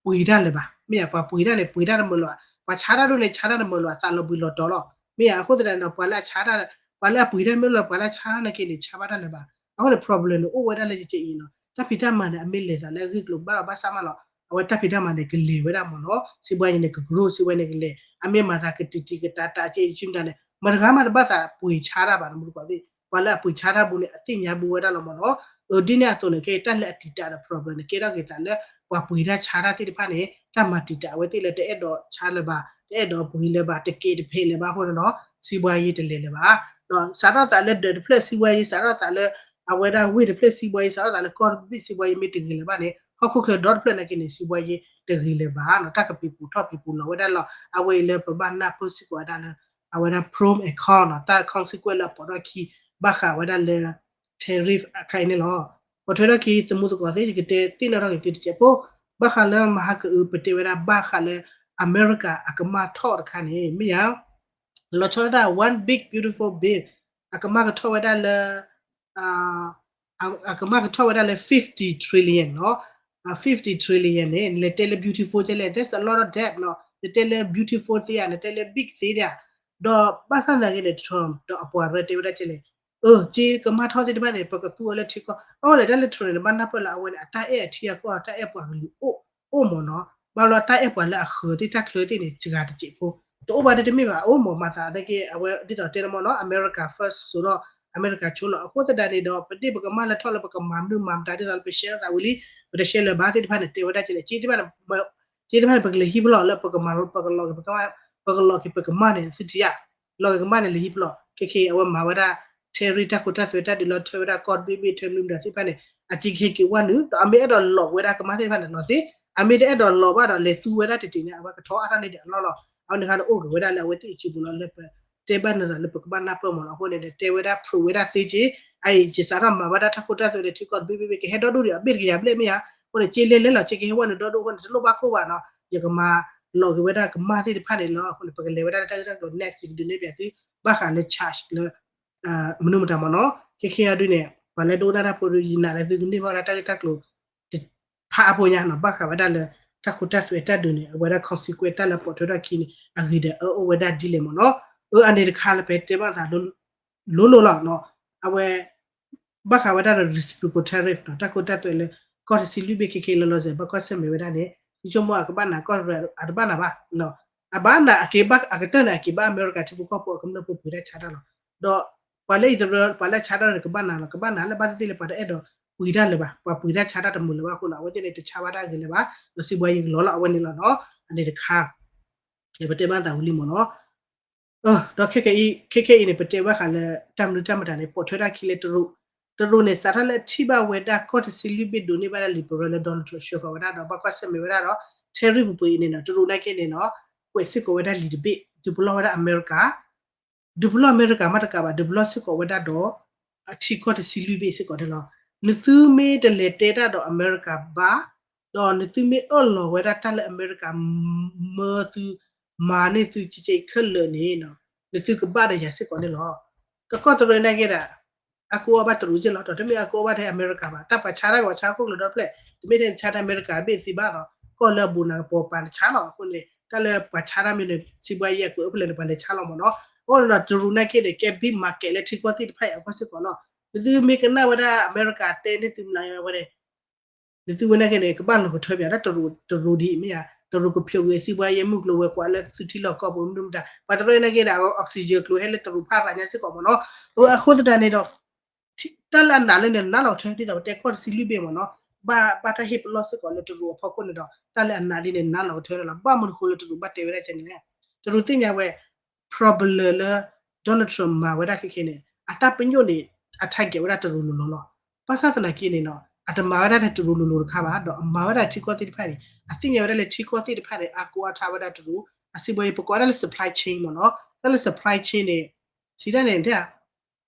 းပှ့ၤတၢ်လၢၤဘၣ်. မ့ၢ်ဧါ, ပှၤပှ့ၤတၢ်န့ၣ် ပှ့ၤတၢ်တမုာ်လီၤ, ပှၤဆါတၢ်ဒိၣ်န့ၣ် ဆါတၢ်တမုာ်လီၤ, အသးလီၤဘှံးလီၤတီၤလီၤ. မ့ၢ်ဧါ, အဃိသတးန့ၣ်ဒီး ပှၤလၢအဆါတၢ်, ပှၤလၢအပှ့ၤတၢ်မ့ၢ်လီၤ ပှၤလၢအဆါတၢ်နာ်က့န့ၣ် ဆါဘၣ်တၢ်လၢၤဘၣ်. အဃိန့ၣ် problem န့ၣ် အိၣ်ဝဲဒၣ်လၢယကဲအံၤနီၤ. တၢ်ဖံးတၢ်မၤန့ၣ် အမ့ၢ်လဲၤသးလၢအဂ့ၢ်ကျိၤ ဘၣ်လီၤဘၣ်ဆၣ်မးလီၤ. အဝဲတၢ်ဖံးတၢ်မၤန့ၣ် ကလဲၤဝဲဒၣ်မ့ၢ်နီၤ, စံးဘှါယံၤန့ၣ် က grow စံးဘှါယံၤန့ၣ် ကလဲၤ, အမ့ၢ်မၤသးကတံာ်တံာ်ကတၤတၤကဲ ကမတၤန့ၣ် မတဂၤမးတဘၣ်သးပှ့ၤဆါတၢ်ဘၣ် နမူတကိးသ့ၣ်, ပှၤလၢအပှ့ၤဆါတၢ်ပူၤန့ၣ် အသ့ၣ်ညါဘူးဝဲဒၣ်လီၤမ့ၢ်နီၤ. အဒ်န့ၣ်အသိးန့ၣ် ခဲအံၤတၢ်လၢအတံာ်တာ်ဒီး problem န့ၣ် ကဲထီၣ်က့ၤသးလၢ ပှၤပှ့ၤတၢ်ဆါတၢ်သ့ၣ်တဖၣ်န့ၣ် တၢ်မၤတံာ်တာ်အဝဲသ့ၣ်လၢတအဲၣ်ဒိးဆါလၢၤဘၣ်, တအဲၣ်ဒိးပှ့ၤလၢၤဘၣ်, တကဲးတဖဲးလၢၤဘၣ်အဃိန့ၣ်ဒီး စံးဘှါယံၤတလဲၤလၢၤဘၣ်. ဒီးစးထီၣ်သးလၢဒၢးတဖျၢၣ်စံးဘှါယံၤ စးထီၣ်သးလၢ အဝဲဒၣ်ဝ့ၢ်တဖျၢၣ်စံးဘှါယံၤ စးထီၣ်သးလၢကီၢ်တဘ့ၣ်စံးဘှါယံၤမ့ၢ်တဂ့ၤလၢၤဘၣ်န့ၣ် ဟီၣ်ခိၣ်ချၢဒီတဖျၢၣ်နာ်က့န့ၣ် စံးဘှါယံၤတဂ့ၤလၢၤဘၣ်နီၤ, တၢ်ကပံၤပူၤထီၣ်ပံၤပူၤလီၤဝဲဒၣ်လီၤ. အဝဲအံၤလၢပဘၣ်နၢ်ပၢၢ်စ့ၢ်ကီးဝဲဒၣ်လၢ အဝဲဒၣ် pros and cons နီၤ, တၢ် consequence လၢအပိာ်ထီၣ်ခံ ဘၣ်ဃးဝဲဒၣ်လၢ tariff အခါအံၤန့ၣ်လီၤ. ပိာ်ထွဲထီၣ်ခံ သမူသကိးသ့ၣ် ယကတဲသ့ၣ်နီၣ်ထီၣ်က့ၤသုတစဲးဖိ, ဘၣ်ဃးလၢမဟါကအုး ပတဲဝဲဒၣ်ဘၣ်ဃးလၢ အမဲရကၤအကမၢ်ထီၣ်တခါန့ၣ် မ့ၢ်ယၤ လီၤဆီဒၣ်တၢ် one big beautiful bill အကမၢ်ကထီၣ်ဝဲဒၣ်လၢ အကမၢ်ကထီၣ်ဝဲဒၣ်လၢ fifty trillion နီၤ, fifty trillion န့ၣ် နလဲၤတဲလၢ beautiful ကဲလဲၣ်, there's a lot of debt နီၤ, နတဲလၢ beautiful သ့ဧါ, နတဲလၢ big သ့ဧါ, ဒီးဘၣ်ဆၣ်သနာ်က့န့ၣ် Trump ဒီးအပှၤရဲတဲဝဲဒၣ်ကဲလဲၣ်, အၢ က့ကမၢ်ထီၣ်သ့ၣ်တဖၣ်န့ၣ် ပကသူအီၤလၢထံကီၢ်, အဝဲလဲၤတၢ်လၢ Trump န့ၣ် နဘၣ်နၢ်ပၢၢ်လၢအဝဲန့ၣ် အတၢ်အဲၣ်အထံအကီၢ် တၢ်အဲၣ်ပှၤကလုာ်အိၣ် အိၣ်မ့ၢ်နီၤ, ဘၣ်လီၤတၢ်အဲၣ်ပှၤလၢအဃၢၤသ့ၣ်တၢ်ချၢသ့ၣ်န့ၣ် စှၤတစဲးဖိ, တအိၣ်ဘၣ်ဒ်တမ့ၢ်ဘၣ်, အိၣ်မ့ၢ်မၤသးနာ်က့ အဝဲဒ်သိးတဲန့ၣ်မ့ၢ်နီၤ America first စိာ်ဒီး အမဲရကၤဆိလီၤ. အဃိသတးန့ၣ်ဒီး ပဒ့ၣ်ပကမၢ်လၢထီၣ်လၢပကမၤမနုၤမၤမတၤဒ်သိးလၢပရှဲလိာ်သးဝံၤလံ, ပတရှဲလၢၤဘၣ်သ့ၣ်တဖၣ်န့ၣ် တဲဝဲဒၣ်ကဲလဲၣ်, က့သ့ၣ်တဖၣ်န့ၣ် ပကလဲၤဟံးပလီၢ်လၢပကမၤ ပကလီၤက့ၤပကမၢ်, ပကလီၤက့ၤပကမၢ်န့ၣ် သုထံၣ်ဧါ, လီၤက့ၤကမၢ်န့ၣ် လဲၤဟံးပလီၢ်, ခဲခဲအံၤ အဝဲမၤဝဲဒၣ် tariff တၢ်ခိတၢ်သွဲတၢ်ဒုးလီၤ ထၢဝဲဒၣ်ကီၢ်တဘ့ၣ်ဘ့ၣ် ထၢမနုၤမတၤသ့ၣ်တဖၣ်န့ၣ် အစ့ကဟဲက့ၤဝဲနုာ်, ဒီးအမ့ၢ်အဲၣ်ဒိးလီၤက့ၤဝဲဒၣ်ကမၢ်သ့ၣ်တဖၣ်န့ၣ် လီၤသ့, အမ့ၢ်တအဲၣ်ဒိးလီၤဘၣ်ဒီး လဲၤသူဝဲဒၣ်တတ့ၢ်န့ၣ် အဝဲကထီအါထီၣ်န့ၢ်ဒံးအလီၢ်လီၤ. အဝဲန့ၣ်ခါန့ၣ်အိၣ်က့ၤဝဲဒၣ်လၢအဝဲသ့ၣ်အစုပူၤလီၤလၢပ တဲဘၣ်နသးလၢပကဘၣ်နၢ်ပၢၢ်မ့ၢ်နီၤ, အဃိန့ၣ်ဒီး တဲဝဲဒၣ် prove ဝဲဒၣ်သ့က့, အအံၤ ယစးထီၣ်မၤဘၣ်ဒၣ်တၢ်ခိတၢ်သွဲဒီးထံကီၢ်တဘ့ၣ်ဘ့ၣ်ဘ့ၣ် ကဟဲဒီဒူၣ်ဒံး အဘ့ၣ်တကယၤဘျဲၣ်မ့ၢ်ဧါ, အဃိန့ၣ် က့လဲၤလဲၤလီၤ က့ကဟဲဝဲနုာ်ဒီဒူၣ်အဃိန့ၣ် တလိၣ်ဘၣ်ကိၢ်ဘၣ်နီၤ, ယကမၤလီၤက့ၤဝဲဒၣ်ကမၢ်သ့ၣ်တဖၣ်န့ၣ်လီၤ. အဃိန့ၣ် ပကလဲၤဝဲဒၣ်လၢတၢ်ဂ့ၢ်တၢ်ကျိၤ next ယကဒုးနဲၣ်ပၠးသု ဘၣ်ဃးလၢ charge လၢ မနုၤမတၤမ့ၢ်နီၤ, ခဲခဲအံၤဒုးန့ၣ် ပှၤလၢဒိကနၣ်တၢ်ဖိဒုး ယနာ်လၢသုကန့ၢ်ဘၣ်ဝဲဒၣ်တၢ်ဂ့ၢ်တၢ်ကျိၤ ဖးအါဖိညါနီၤ, ဘၣ်ဃးဝဲဒၣ်လၢ တၢ်ခိတၢ်သွဲတၢ်ဒုးန့ၣ် အဝဲဒၣ် consequence တၢ်လၢပိာ်ထွဲထီၣ်ခံန့ၣ် အဂ့ၤဒီးအၢအိၣ်ဝဲဒၣ်ဒ်လဲၣ်မ့ၢ်နီၤ. အၢ အန့ၣ်တခါလၢပတဲဘၣ်သး လိၤလိၤလီၤနီၤ, အဝဲ ဘၣ်ဃးဝဲဒၣ်ဒီး reciprocal tariff နီၤ, တၢ်ခိတၢ်သွဲလၢ ကီၢ်တဆံလွံၢ်ဘ့ၣ်ခဲခဲအံၤလီၤလီၤဆဲး ဘၣ်ကွၢ်ဆၢၣ်မဲာ်ဝဲဒၣ်န့ၣ် သုဆိကမိၣ်အကဘၣ်နာ်ကီၢ်တရၢ အတဘၣ်နာ်ဘၣ်, အဘၣ်နာ်အက့ၤဘၣ် အကတၢၢ်န့ၣ် အက့ၤဘၣ်အမဲရကၤထံဖိကီၢ်ဖိအကမျၢၢ်ဖိပှ့ၤတၢ်ဆါတၢ်လီၤ. ဒီးပှၤလၢအံၤတရၢ ပှၤလၢအဆါတၢ်တကဘၣ်နာ်လီၤ, ကဘၣ်နာ်လၢဘၣ်သ့ၣ်သ့ၣ်လၢပှၤတအဲၣ်ဒိးပှ့ၤတၢ်လၢၤဘၣ်, ပှၤပှ့ၤတၢ်ဆါတၢ်တမုာ်လၢၤဘၣ်အဃိနီၤ အဝဲသ့ၣ်န့ၣ်တဆါဘၣ်တၢ်ဂ့ၤလၢၤဘၣ်, ဒီးစံးဘှါယံၤကလီၤလီၤအဝဲန့ၣ်လီၤနီၤ, အန့ၣ်တခါ ပတဲဘၣ်သးဝံၤလံမ့ၢ်နီၤ. ဒီးခဲခဲအံၤ ခဲခဲအံၤန့ၣ် ပတဲဘၣ်ဃးလၢ တၢ်မနုၤတၢ်မတၤန့ၣ် ပိာ်ထွဲတၢ်ခံလၢတရူး, တရူးန့ၣ် စးထီၣ်လၢထံၣ်ဘၣ်ဝဲဒၣ်ကီၢ်တဆံလွံၢ်ဘ့ၣ်ဒိးန့ၢ်ဘၣ်ဒၣ်လံာ်ပရၢလၢ Donald Trump ဆှၢဃီၤဝဲဒၣ်ဒီး ဘၣ်ကွၢ်ဆၢၣ်မဲာ်ဝဲဒၣ်ဒီး tariff ပူၤပူၤအံၤန့ၣ်နီၤ တရူးနာ်က့န့ၣ်နီၤ ကွဲးစ့ၢ်ကီးဝဲဒၣ်လံာ်တဘ့ၣ် ဒုးပလီၢ်ဝဲဒၣ်အမဲရကၤ ဒုးပလီၢ်အမဲရကၤမးတကးဘၣ် ဒုးပလီၢ်စ့ၢ်ကီးဝဲဒၣ်ဒီး အထံကီၢ်တဆံလွံၢ်ဘ့ၣ်စ့ၢ်ကီးန့ၣ်လီၤ. နသုမ့ၢ်တလဲၤတဲတၢ်ဒီးအမဲရကၤဘၣ်, ဒီးနသုမ့ၢ်အၢၣ်လီၤဝဲဒၣ်တၢ်လၢအမဲရကၤ မၢသု မၤန့ၢ်သုကကဲခဲလၢာ်န့ၣ် နသုကဘၣ်ဒီးယၤစ့ၢ်ကီးန့ၣ်လီၤ. ကီၢ်တရူးနာ်က့ဒီး အကိးအီၣ်ဘၣ်တရူးက့လီၤ, ဒီးတမ့ၢ်အကိးအီၣ်ဘၣ်ထဲအမဲရကၤဘၣ်, တၢ်ပှၤဆါတၢ်ကပှၤဆါဟီၣ်ခိၣ်ကျၢၤဒီဖျၢၣ်, တမ့ၢ်ထဲနဆါတၢ်အမဲရကၤဘ့ၣ်သ့ဘၣ်ဒီး ကီၢ်လၢအဘူးနၤကပီၤပၤနဆါလီၤ. အဃိန့ၣ် တၢ်လၢပှၤဆါတၢ်မ့ၢ်န့ၣ် စံးဘှါယံၤအကွဲးအိၣ်ဖဲလဲၣ်န့ၣ် ပှၤလဲၤဆါလီၤမ့ၢ်နီၤ. အဃိန့ၣ်ဒီး တရူးနာ်က့န့ၣ် ကဲ big market လၢထံကီၢ်သ့ၣ်တဖၣ်အံၤအဂီၢ်စ့ၢ်ကီးလီၤ. နသုမ့ၢ်ကနၣ်ဝဲဒၣ်အမဲရကၤတဲန့ၢ်သုမနုၤဝဲန့ၣ် နသုဝဲနာ်က့န့ၣ် ကဘၣ်လီၤကထၢပၠးတၢ်တရူးဒ်အံၤမ့ၢ်ဧါ, တရူးကဖျိးကွံာ်စံးဘှါယံၤမုၢ်ကျိၤဝဲၤကွာ်လၢသုထံလီၢ်ကီၢ်ပူၤမနုၤမတၤ, ပှၤတရူးနာ်က့ဒီး oxygen ကျိၤဟဲလၢတရူးဖးရၤညါစ့ၢ်ကီးမ့ၢ်နီၤ. အဃိသတးန့ၣ်ဒီး တၢ်လၢအနာ်လၢန့ၣ် နါလီၤကထၢ ဒ်သိးပတဲကီၢ်တဆံလွံၢ်ဘ့ၣ်မ့ၢ်နီၤ, ဘၣ် ဘၣ်တၢ်ဟ့ၣ်ပလီၢ်စ့ၢ်ကီးလၢတရူးအဖီခိၣ်န့ၣ်ဒီး တၢ်လၢအနာ်ဒ်န့ၣ် နါလီၤကထၢန့ၣ်လီၤ. ဘၣ်မနုၤဃိလၢတရူးဘၣ်တဲဝဲဒၣ်ကဲန့ၣ်လဲၣ်. တရူးသ့ၣ်ညါဝဲ problem လၢ Donald Trump မၤဝဲဒၣ်ခဲခဲန့ၣ် အတၢ်ပညိၣ်န့ၣ် အ target ဝဲဒၣ်တရူးလိၤလိၤလီၤ. ဘၣ်ဆၣ်သနာ်က့န့ၣ်နီၤ အတမၤဝဲဒၣ်ထဲတရူးလိၤလိၤတခါဘၣ်, ဒီးအမၤဝဲဒၣ်ထံကီၢ်သ့ၣ်တဖၣ်န့ၣ် အသ့ၣ်ညါဝဲဒၣ်လၢထံကီၢ်သ့ၣ်တဖၣ်န့ၣ် အကိးအါထီၣ်ဝဲဒၣ်တရူး အစံးဘှါယံၤ ပကိးဝဲဒၣ်လၢ supply chain မ့ၢ်နီၤ. တၢ်လၢ supply chain န့ၣ် စံးတၢ်န့ၣ်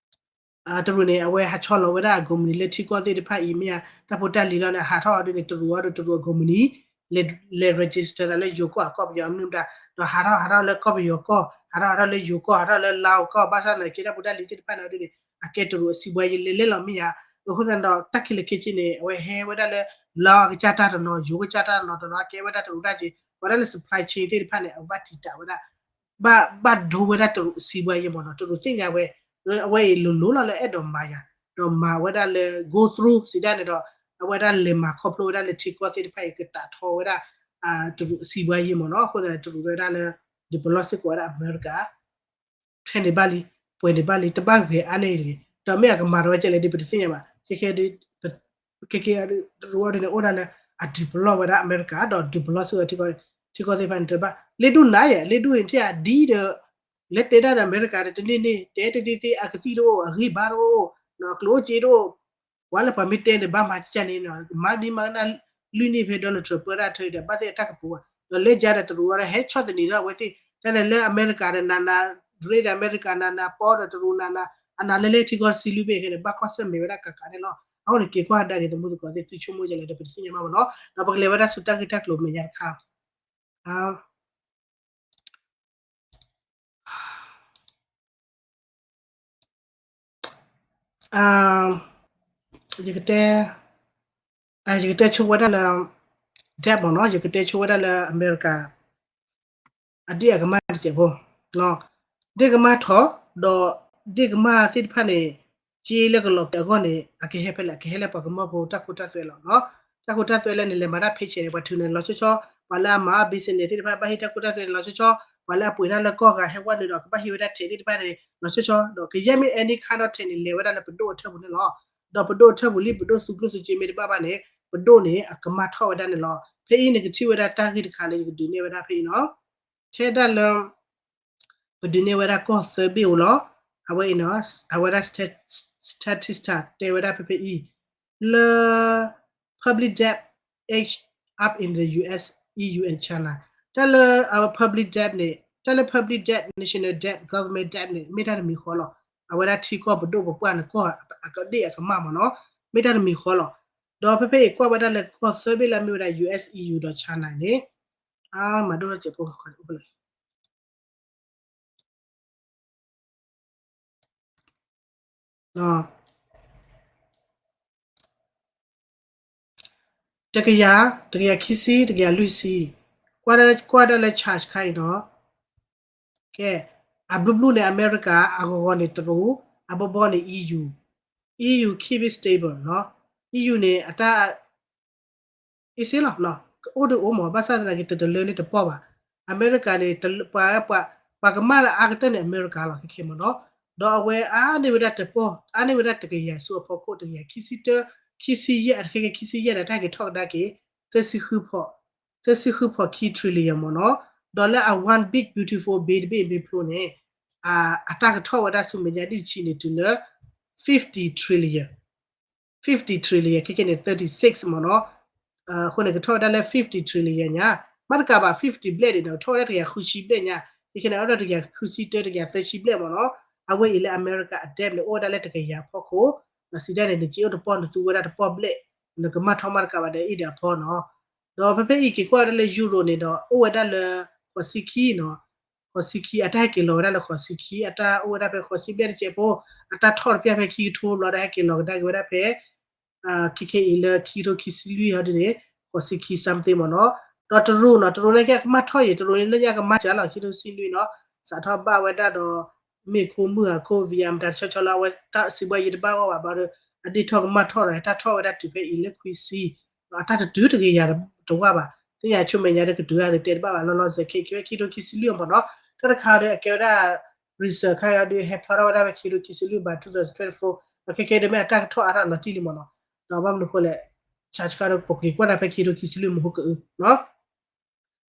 တရူးန့ၣ် အဝဲဟးဆီလီၤဝဲဒၣ်အ company လၢထံကီၢ်သ့ၣ်တဖၣ်အံၤမ့ၢ်ဧါ, တၢ်ဖိတၢ်လံၤလီၤန့ၣ် ဟးထီၣ်အီၤဒ်န့ၣ် တရူးအီၤဒီးတရူးအ company လဲၤ register သးလၢယိၤကီၢ်အကီၢ်ပယီၤမနုၤမတၤ, ဒီးဟးထီၣ်ဟးထီၣ်လၢကီၢ်ပယီၤကီၢ်, ဟးထီၣ်ဟးထီၣ်လၢယိၤကီၢ်, ဟးထီၣ်လၢလါအိၣ်ကီၢ်, ဘၣ်ဆၣ်သနာ်က့တၢ်ဖိတၢ်လံၤသ့ၣ်တဖၣ်န့ၣ်အီၤဒ်န့ၣ် အကဲတရူးအစံးဘှါယံၤလဲၤလဲၤလီၤမ့ၢ်ဧါ. အဃိသတးဒီး တၢ်ခဲလၢာ်ခဲဆ့န့ၣ် အဝဲဟဲဝဲဒၣ်လၢ လါအကစၢ်တၢ်တနီၤ, ယိၤကစၢ်တၢ်တနီၤ, တနီၤကဲဝဲဒၣ်တရူးတၢ်က့, ပှၤဒၣ်လၢ supply chain သ့ၣ်တဖၣ်န့ၣ် အဘၣ်တံာ်တာ်ဝဲဒၣ် ဘၣ် ဘၣ်ဒိဝဲဒၣ်တရူးအစံးဘှါယံၤမ့ၢ်နီၤ. တရူးသ့ၣ်ညါဝဲ အဝဲအံၤလိၤလိၤလီၤလၢအဲၣ်ဒိးမၤယၤ, ဒီးမၤဝဲဒၣ်လၢ go through စံးတၢ်န့ၣ်ဒီး အဝဲဒၣ်လဲၤမၤခီဖျိဝဲဒၣ်လၢထံကီၢ်သ့ၣ်တဖၣ်အံၤ ကတးထီဝဲဒၣ် တရူးအစံးဘှါယံမ့ၢ်နီၤ. အဃိသတးန့ၣ် တရူးဝဲဒၣ်လၢ diplomacy ကိးဝဲဒၣ်အမဲရကၤ ထဲန့ၣ်ဘၣ်လံ, ပှဲၤန့ၣ်ဘၣ်လံ, တဘၣ်ဂဲၤအါန့ၢ်တဂ့ၤ. ဒီးမ့ၢ်အကမၤတဝဲကဲလဲၣ်ဒ်ပတသ့ၣ်ညါဘၣ်. ခဲခဲဒ် ခဲခဲဒ် တရူးအီၤဒ်န့ၣ် အိၣ်ဒၣ်လၢအ deploy ဝဲဒၣ်အမဲရကၤ ဒီး deploy စ့ၢ်ကီး ထံကီၢ်သ့ၣ်တဖၣ်န့ၣ်တဘၣ်. လ့ဒိၣ်နးယဲၢ်, လ့ဒိၣ်န့ၣ်ထံၣ်အဒ်ဒီး လဲၤတဲဒၣ်ဒီးအမဲရကၤဒီးတန့ၢ်န့ၣ် တဲတသ့သ့ အကသံၣ်တအိၣ်, အဂံၢ်ဘါတအိၣ်, အကျိၣ်အိၣ်စ့တအိၣ်, ပှၤလၢပှၤမ့ၢ်တဲန့ၣ်ဘၣ်မၤကၢ်န့ၣ် မၤဒ်မၤကနၣ် လွံၢ်နံၣ်ဖဲ Donald Trump ပၢတၢ်ထၢအံၤဒီး ဘၣ်သ့ၣ်အတၢ်ကပူၤဘၣ်. ဒီးလၢယၤဒီးတရူးအီၤဒီး ဟဲဆီၣ်သနံးဒီးအဝဲသ့ၣ် တၢ်န့ၣ်လၢအမဲရကၤဒီးနးနး, ရ့ဒီးအမဲရကၤနးနး, ပီဒီးတရူးနးနး, အနးလဲၤလဲၤထံကီၢ်တဆံလွံၢ်ဘ့ၣ်ခဲန့ၣ် ဘၣ်ကွၢ်ဆၢၣ်မဲာ်ဝဲဒၣ်ကးကးန့ၣ်လီၤ. အဃိန့ၣ် က့ၤကွၢ်ကဒါက့ၤ သမူသကိးသ့ၣ် သုဆိကမိၣ်ဒ်လဲၣ်ဒီး ပတသ့ၣ်ညါဘၣ်မ့ၢ်နီၤ. ဒီးပကလဲၤဝဲဒၣ်ဆူတၢ်ဂ့ၢ်တၢ်ကျိၤမဲာ်ညါတခါ ယကတဲ, ယကတဲဆိဝဲဒၣ်လၢ debt မ့ၢ်နီၤ, ယကတဲဆိဝဲဒၣ်လၢအမဲရကၤ အဒ့ၣ်အကမၢ်တစဲးဖိ, ဒ့ၣ်ကမၢ်ထီၣ်, ဒီးဒ့ၣ်ကမၢ်သ့ၣ်တဖၣ်န့ၣ် က့လၢကလီၤက့ၤအဂီၢ်န့ၣ် အကဟဲဖဲလဲၣ်, အကဟဲလၢပှၤကမၢဖိတၢ်ခိတၢ်သွဲလီၤ. တၢ်ခိတၢ်သွဲလၢန့ၣ် လဲၤမၤတၢ် paycheck န့ၣ် ပှၤထုးန့ၣ်လီၤဆီဆီ, ပှၤလၢအမၤအီၤ business သ့ၣ်တဖၣ် ဘၣ်ဟ့ၣ်တၢ်ခိတၢ်သွဲန့ၣ်လီၤဆီဆီ, ပှၤလၢအပှ့ၤတၢ်လၢကီၢ်ဂၤဟဲဝဲန့ၣ်ဒီး ကဘၣ်ဟ့ၣ်ဝဲဒၣ် tax သ့ၣ်တဖၣ်န့ၣ် လီၤဆီဆီ, ဒီးကယဲၢ်မ့ၢ် any kind of tax န့ၣ် လဲၤဝဲဒၣ်လၢပဒိၣ်အထၢၣ်ပူၤန့ၣ်လီၤ. ဒီးပဒိၣ်အထၢၣ်ပူၤလံ ပဒိၣ်သူကျိၣ်သူစ့မ့ၢ်တဘၣ်ဘၣ်န့ၣ် ပဒိၣ်န့ၣ် အကမၢ်ထီၣ်ဝဲဒၣ်န့ၣ်လီၤ. ဖဲအံၤန့ၣ် ကထံၣ်ဝဲဒၣ်တၢ်ဂ့ၢ်တခါလၢယကဒုးနဲၣ်ဝဲဒၣ်ဖဲအံၤနီၤ. ထဲဒၣ်လၢ ပဒုးနဲၣ်ဝဲဒၣ်ကီၢ်သၢဘ့ၣ်ဧိၤလီၤ. အဝဲအံၤနီၤ အဝဲဒၣ် Statista တဲဝဲဒၣ်ဖဲဖဲအံၤ လၢ public debt edge up in the U S, E U and China. တၢ်လၢအဝဲ public debt န့ၣ် တၢ်လၢ public debt, national debt, government debt န့ၣ် မ့ၢ်တၢ်တမံၤဃီလီၤ. အဝဲဒၣ်ထံကီၢ်ပဒိၣ်ပပှၢ်န့ၣ် ကီၢ်အကဒ့ၣ်အကမၢ်မ့ၢ်နီၤ မ့ၢ်တၢ်တမံၤဃီလီၤ. ဒီးဖဲဖဲအံၤကွၢ်ဝဲဒၣ်လၢကီၢ်သၢဘ့ၣ်လၢအမ့ၢ်ဝဲဒၣ် U S, E U ဒီး China န့ၣ် အမၤဒိၣ်ထီၣ်စဲးဖိ တကယၤ, တကယၤခံဆံ, တကယၤလွံၢ်ဆံ, ကွၢ်ဒၣ်လၢ charge ခါအံၤနီၤ. ကဲ, အဘျုးဘျုးန့ၣ် အမဲရကၤ, အဂီၤဂီၤန့ၣ်တရူး, အဘီဘီန့ၣ် E U, E U keep it stable နီၤ. E U န့ၣ် အတၢ် အ့စ့လီၤ, အိၣ်ဒုးအိၣ်မး ဘၣ်ဆၣ်သနာ်က့ တတလၢန့ၣ်တပီၢ်ဘၣ်. အမဲရကၤန့ၣ် ပှၤကမၢ်လၢအါကတၢၢ်န့ၣ် အမဲရကၤလီၤ ခဲခဲမ့ၢ်နီၤ. ဒီးအဝဲအါန့ၢ်ဝဲဒၣ်တပီၢ်, အါန့ၢ်ဝဲဒၣ်တကယၤဆူအဖီခိၣ် တကယၤခံဆံတၢ, ခံဆံယဲၢ်, အခဲခဲခံဆံယဲၢ်န့ၣ် တၢ်ဟဲက့ၤထီၣ်ကဒါက့ၤ သၢဆံဃုဖီၣ်, သၢဆံဃုဖီၣ်ခံ trillion မ့ၢ်နီၤ. ဒီးလၢအ one big beautiful bill တဘ့ၣ်အဘ့ၣ်ဖျိန့ၣ် အတၢ်ကထီၣ်ဝဲဒၣ်ဆူမဲာ်ညါဒ်တဆံန့ၣ် တုၤလၢ fifty trillion, fifty trillion ခဲခဲန့ၣ် thirty six မ့ၢ်နီၤ. အဃိန့ၣ် ကထီၣ်ဝဲဒၣ်လၢ fifty trillion ညါ, မ့ၢ်တကးဘၣ် fifty ဘျဲၣ်န့ၣ်ဒီး ကထီၣ်ဝဲဒၣ်တကယၤဃုဆံဘျဲၣ်ညါ, ခဲခဲန့ၣ် အဒိတကယၤဃုဆံတၢ တကယၤသၢဆံဘျဲၣ်မ့ၢ်နီၤ. အဝဲအံၤလၢအမဲရကၤအ debt န့ၣ် အိၣ်ဝဲဒၣ်လၢတကယၤဖီခိၣ်, ဒီးစံးတၢ်န့ၣ် နက့အိၣ်တပီၢ် နသူဝဲဒၣ်တပီၢ်ဘျဲၣ်, နကမၢ်ထီၣ်မးတကးဘၣ်ဒီး အ့ၣ်ဒီးအဖီနီၤ. ဒီးဖဲဖဲအံၤက့ၤကွၢ်ဝဲဒၣ်လၢ Euro န့ၣ်ဒီး အိၣ်ဝဲဒၣ်လၢ ဃိးဆံခံနီၤ, ဃိးဆံခံ အတၢ်ဟဲက့ၤလီၤဝဲဒၣ်လၢဃိးဆံခံ, အတၢ်အိၣ်ဝဲဒၣ်ဖဲဃိးဆံဘျဲၣ်တစဲးဖိ, အတၢ်ထီၣ်တပျၢ်ဖဲခံကထိဘျီဒီး ဟဲက့ၤလီၤကဒါက့ၤဝဲဒၣ်ဖဲ ခဲခဲအံၤလၢခံကထိခံဆံလွံၢ်အီၤဒ်န့ၣ် ဃိးဆံခံ something မ့ၢ်နီၤ. ဒီးတရူးနီၤ, တရူးန့ၣ်က့ၤအကမၢ်ထီၣ်ယဲၢ်, တရူးန့ၣ်လၢညါကမၢ်စှၤလီၤ ခံကထိဆံလွံၢ်နီၤ, စးထီၣ်ဘၣ်ဝဲဒၣ်ဒီး မ့ၢ်ခိမုၢ်အခိ VR မတၤတဆီဆီလၢအဝဲတၢ်စံးဘှါယံတဘၣ်ဂီၢ်ဘၣ်ဘျီဒီး အဒ့ၣ်ထီၣ်ကမၢ်ထီၣ်ဒီး တၢ်ထီၣ်ဝဲဒၣ်တုၤဖဲအံၤလၢခွံဆံ, ဒီးအတၢ်တတုၤတကယၤတဝၢ်ဘၣ်, သ့ၣ်ညါဆိမဲာ်ညါဒီးကတုၤအါသုတဲတဘၣ်ဘၣ် လီၤလီၤဆဲးဆဲး ခဲဖဲခံကထိခံဆံလွံၢ်အီၤမ့ၢ်နီၤ, တၢ်တခါဒီးအကဲဝဲဒၣ် research ခါအံၤဒီး ဟဲဖျါထီၣ်ဝဲဒၣ်ဖဲခံကထိခံဆံလွံၢ်ဘၣ် two thousand twenty-four ဒီးခဲခဲဒီးမ့ၢ်အတၢ်ကထီၣ်အါထီၣ်လီၤတံၢ်လံမ့ၢ်နီၤ, ဒီးဘၣ်မနုၤအဃိလဲၣ် charge ခါဒီးပက့ၤကွၢ်ဒၣ်ဖဲခံကထိခံဆံလွံၢ်မ့ၢ်ဟိကအုနီၤ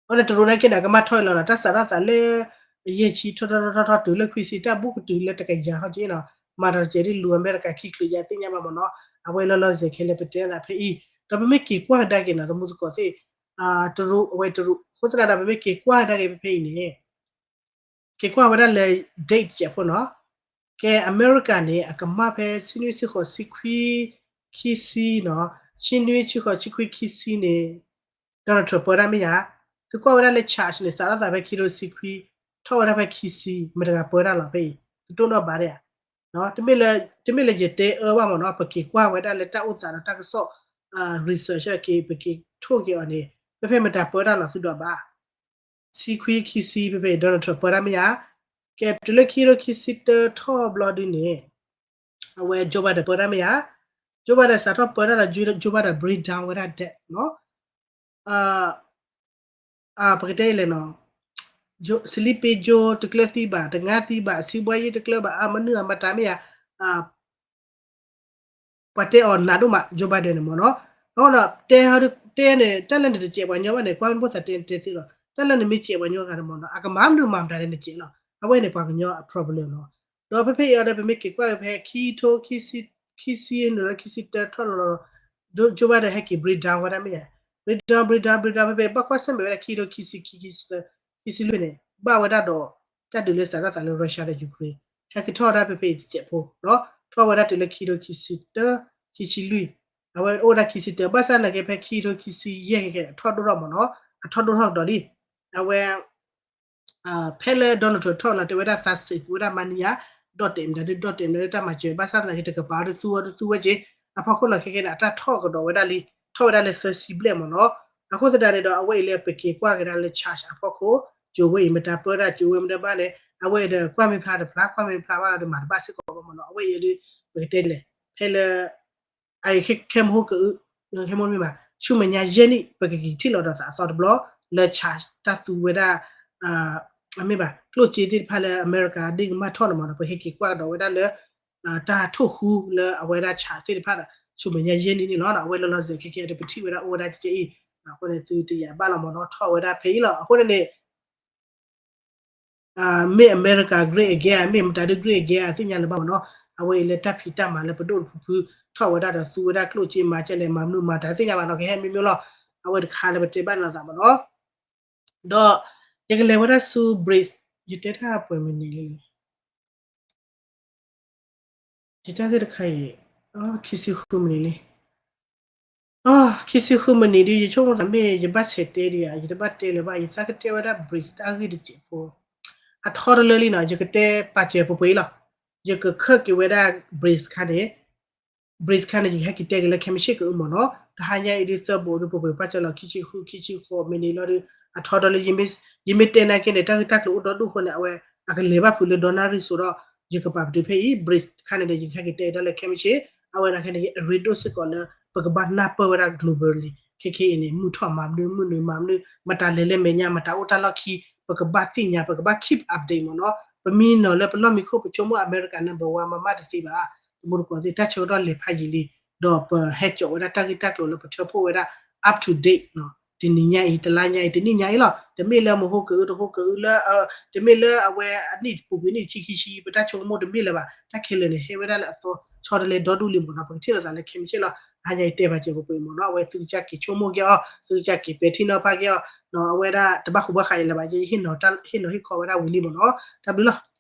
အဃိန့ၣ် တရူးန့ၣ်က့န့ၣ် ကမၢ်ထီၣ်အံၤလီၤနီၤ, တၢ်စးထီၣ်သးလၢ ယဲၢ်ဆံထီၣ်ထီၣ်ထီၣ်ထီၣ်ထီၣ်တုၤလၢခွံဆံ တၢ်ဘူးကတုၤလၢတကယၤဟီၣ်က့နီၤ, မၤတၢ်တစဲးဒ်လူၤအမဲရကၤခံချုးယါသ့ၣ်ညါဘၣ်မ့ၢ်နီၤ, အဝဲလီၤလီၤဆဲးဆဲးခဲလၢာ်ပတဲသးဖဲအံၤ, ဒီးပမ့ၢ်က့ၤကွၢ်ကဒါက့ၤနီၤ သမူသကိးသ့ၣ်, တရူးအဝဲတရူး အဃိသတးဒီး ပမ့ၢ်က့ၤကွၢ်ကဒါက့ၤဖဲဖဲအံၤန့ၣ် က့ၤကွၢ်ဝဲဒၣ်လၢ date တစဲးဖိနီၤ, ကဲအမဲရကၤန့ၣ် အကမၢ်ဖဲဆံနွံဆံဃိးဆံခွံခံဆံနီၤ, ဆံနွံဆံဃိးဆံခွံခံဆံန့ၣ် Donald Trump ပၢတၢ်မ့ၢ်ယါ, သုကွၢ်ဝဲဒၣ်လၢ charge န့ၣ် စးထီၣ်သးဖဲခံကထိဆံခွံ ထီၣ်ဝဲဒၣ်ဖဲခံဆံ မတၤတဂၤပၢတၢ်လီၤဖဲအံၤ, သုတိၢ်နီၣ်ဘၣ်ဒၣ်ဧါ, တမ့ၢ်လၢယတဲအၢဘၣ်မ့ၢ်နီၤ, ပက့ၤကွၢ်ဝဲဒၣ်လၢတၢ်အိၣ်သးဒီးတၢ်ကစီၣ် research က့ၤ ပက့ၤထိၣ်က့ၤအီၤန့ၣ် ဖဲဖဲမတၤပၢတၢ်လီၤသုဒီးဘၣ် ဆံခွံခံဆံဖဲဖဲ Donald Trump ပၢတၢ်မ့ၢ်ယါ, ကဲတုၤလၢခံကထိခံဆံတၢထီၣ်ဘျီဒုန့ၣ် အဝဲ Joe Biden ပၢတၢ်မ့ၢ်ယါ, Joe Biden စးထီၣ်ပၢတၢ်ဒီး Joe Biden break down ဝဲဒၣ် debt နီၤ, ပကတဲလဲၣ်နီၤ, စလံပ့ Joe တကျၢၤသံဘၣ် တငါသံဘၣ် စံးဘှါယ့တကျၢၤဘၣ် အမနုၤအမတၤမ့ၢ်ဧါ, ပှၤတဲအီၤနးဒိၣ်မး Joe Biden န့ၣ်မ့ၢ်နီၤ, အဃိဒီး တဲန့ၣ် တၢ်လၢနတစဲးပှၤညီဘၣ်န့ၣ် ကွၢ်မ့ၢ်ဖိသးတဲတဲသ့လီၤ, တၢ်လၢနမ့ၢ်စဲးပှၤညီဂၤန့ၣ်မ့ၢ်နီၤ အကမၤမနုၤမၤမတၤန့ၣ်နစဲးလီၤ, အဝဲန့ၣ်ပှၤကညီအ problem နီၤ, ဒီးဖဲဖဲအံၤအီၤဒီး ပမ့ၢ်က့ၤကွၢ်ဖဲခံကထိ ခံဆံနုာ်လၢခံဆံတၢထီၣ်လီၤလီၤ, Joe Biden ဟဲက့ၤ break down ဝဲဒၣ်မ့ၢ်ဧါ, break down break down break down ဖဲဖဲဘၣ်ကွၢ်ဆၢၣ်မဲာ်ဝဲဒၣ်ခံကထိ ခံဆံခံ ခံဆံလွံၢ်န့ၣ် ဘၣ်ဝဲဒၣ်ဒီး တၢ်ဒုးလၢစးထီၣ်သးလၢ Russia ဒီး Ukraine ဟဲက့ၤထီၣ်ဝဲဒၣ်ဖဲဖဲအံၤတစဲးဖိနီၤ, ထီၣ်ဝဲဒၣ်တုၤလၢခံကထိခံဆံတၢ ခံဆံလွံၢ်, အဝဲအိၣ်ဝဲဒၣ်ခံဆံတၢ ဘၣ်ဆၣ်သနာ်က့ဖဲခံကထိခံဆံယဲၢ်ခဲခဲန့ၣ် အထီၣ်ဒိၣ်ထီၣ်မ့ၢ်နီၤ, အထီၣ်ဒိၣ်ထီၣ်ကဒီးလံ, အဝဲ ဖဲလၢ Donald Trump ထီၣ်နီၤ တဲဝဲဒၣ်သး safe ဝဲဒၣ် money ဧါ, ဒီၣ်တဲာ်မတၤဒု ဒီၣ်တဲာ်မတၤဒု တၢ်မၤစၢၤ ဘၣ်ဆၣ်သနာ်က့ တကပၤဒုသူဝဲဒုသူဝဲက့ၤ, အဖီခိၣ်နီၤခဲခဲန့ၣ် အတၢ်ထီၣ်ကဒီးဝဲဒၣ်လံ, ထီၣ်ဝဲဒၣ်လၢသၢဆံဘျဲၣ်မ့ၢ်နီၤ, အဃိသတးန့ၣ်ဒီး အဝဲအံၤလၢပက့ၤကွၢ်ကဒါလၢ charge အဖီခိၣ်, ကၠိဝဲအံၤမတၤပၢတၢ် ကၠိဝဲမတၤဘၣ်လဲၣ်, အဝဲအံၤဒီးကွၢ်မ့ၢ်ဖျါတဖျါ ကွၢ်မ့ၢ်ဖျါဘၣ်ဒီးမၤတဘၣ်စ့ၢ်ကီးဘၣ်မ့ၢ်နီၤ, အဝဲအံၤဒီး ပကတဲလဲၣ်, ဖဲလၢ အခဲမုၢ်ဟိက ခဲမုၢ်မ့ၢ်ဘၣ် ဆူမဲာ်ညါယဲၢ်နံၣ် ပကက့ၤထံၣ်လီၤဒီးသးအသီတဘျီ လၢ charge တၢ်သူဝဲဒၣ် မ့ၢ်ဘၣ် ကျိၣ်စ့သ့ၣ်တဖၣ်လၢအမဲရကၤဒ့ၣ်ကမၣ်ထီၣ်န့ၣ်မ့ၢ်နီၤ, ပဟဲက့ၤကွၢ်ကဒီးဝဲဒၣ်လၢ တၢ်ထိၣ်ဃူလၢအဝဲဒၣ် charge သ့ၣ်တဖၣ်ဒီး ဆူမဲာ်ညါယဲၢ်နံၣ်န့ၣ်လီၤ. အဝဲလီၤလီၤဆဲးခဲကဲဒီး ပထံၣ်ဝဲဒၣ်အိၣ်ဝဲဒၣ်ကဲအံၤ, အဃိန့ၣ် သုတယာ်ဘၣ်လီၤမ့ၢ်နီၤ, ထီၣ်ဝဲဒၣ်ဖဲအံၤလီၤ. အဃိန့ၣ်န့ၣ် မ့ၢ်အမဲရကၤ great again မ့ၢ်မတၤဒု great again အသ့ၣ်ညါလၢၤဘၣ်မ့ၢ်နီၤ, အဝဲအံၤလၢတၢ်ဖံးတၢ်မၤလၢပဒိၣ်တဖုဖု ထီၣ်ဝဲဒၣ်ဒီးသူဝဲဒၣ်ကျိၣ်စ့မၤကဲလဲၣ် မၤမနုၤမၤတၢ်သ့ၣ်ညါဘၣ်နီၤ, ကဟဲမ့ၢ်မ့ၢ်လီၤ. အဝဲတခါလၢပတဲဘၣ်နၤသးမ့ၢ်နီၤ, ဒီး ယကလဲၤဝဲဒၣ်ဆူ break, ယတဲတၢ်ပှဲၤမံးနံးလံ ယတၢ်ဂ့ၢ်တခါအံၤ ခံဆံဃုမံးနံးလံ, ခံဆံဃုမံးနံးဒု ယဆိကမိၣ်သးမ့ၢ် ယဘၣ်ဆဲးတဲဒံးဧါ, ယတဘၣ်တဲလၢၤဘၣ်, ယသးကတဲဝဲဒၣ် break တၢ်ဂ့ၢ်တစဲးဖိ, အထီတလၢလံနီၤ, ယကတဲပာ်စၢၤပှဲၤပှဲၤအံၤလီၤ. ယကခၢၣ်က့ၤဝဲဒၣ် break ခါန့ၣ် break ခါန့ၣ် ယကဟဲက့ၤတဲက့ၤလၢခဲမုၢ်ဆ့ၣ်ကအုမ့ၢ်နီၤ, တဟါညါအံၤဒုသၢဘိးဒု ပှဲၤပှဲၤပာ်စၢၤလီၤ ခံဆံဃု ခံဆံဃိးမံးနံးလီၤဒု အထီတလၢ ယမ့ၢ်တဲနာ်က့န့ၣ် တၢ်ဂ့ၢ်တၢ်ကျိၤအိၣ်ဒီဒူၣ်အဃိန့ၣ် အဝဲ အကလဲၤဘၣ်ဖုးလၢ ဒီနၣ်ရံၣ်စိးဒီး ယကပာ်ပတုာ်ဖဲအံၤ break ခါန့ၣ်ဒီး ယကဟဲက့ၤတဲအံၤဒၣ်လၢခဲမုၢ်ဆ့ၣ်, အဝဲနာ်က့န့ၣ် အရ့ဒိၣ်စ့ၢ်ကီးလၢ ပကဘၣ်နၢ်ပၢၢ်ဝဲဒၣ် globally ခဲခဲအံၤန့ၣ် မုၢ်ထီၣ်မၤမနုၤ မုၢ်နုာ်မၤမနုၤ မတၤလဲၤလၢမဲာ်ညါ မတၤအိၣ်တၢ်လီၢ်ခံ ပကဘၣ်သ့ၣ်ညါ ပကဘၣ် keep update မ့ၢ်နီၤ, ပမံနီၤလၢပလီၢ်မံခိၣ် ပဆိကမိၣ် America number one မၤမးတသ့ဘၣ်, တမူတကိးသ့ၣ် တၢ်ဆၢကတီၢ်လဲၤဖးယံာ်လံ, ဒီးပဟဲကၠီးဝဲဒၣ်တၢ်ဂ့ၢ်တၢ်ကျိၤလၢပထၢဖှိၣ်ဝဲဒၣ် up to date နီၤ, တနံၤညါအံၤ တလါညါအံၤ တနံၣ်ညါအံၤလီၤ, တမ့ၢ်လၢမဟိကအု တဟိကအုလၢ တမ့ၢ်လၢအဝဲအနံၣ်ပူၤကွံာ်နံၣ်ဆံခံဆံ ပတၢ်ဆိကမိၣ်တမ့ၢ်လၢၤဘၣ်, တၢ်ခဲလၢာ်န့ၣ် ဟဲဝဲဒၣ်လၢအသီ ဆီတလဲဒီဒူၣ်လံမ့ၢ်နီၤ, ပကထံၣ်လိာ်သးလၢခဲမုၢ်ဆ့ၣ်လီၤ, တဟါညါအံၤတဲဘၣ်စဲးပှဲၤပှဲၤအံၤမ့ၢ်နီၤ, အဝဲသုကစၢ်က့ၤဆိကမိၣ်က့ၤအီၤ သုကစၢ်က့ၤပဲာ်ထံနီၤဖးက့ၤအီၤ, အဝဲဒၣ်တဘၣ်ဃူဘၣ်ဃးယၤလၢၤဘၣ်, ယဟ့ၣ်နီၤဟ့ၣ်ခီဝဲဒၣ်ဝံၤလံမ့ၢ်နီၤ, တၢ်ဘျုးလီၤ.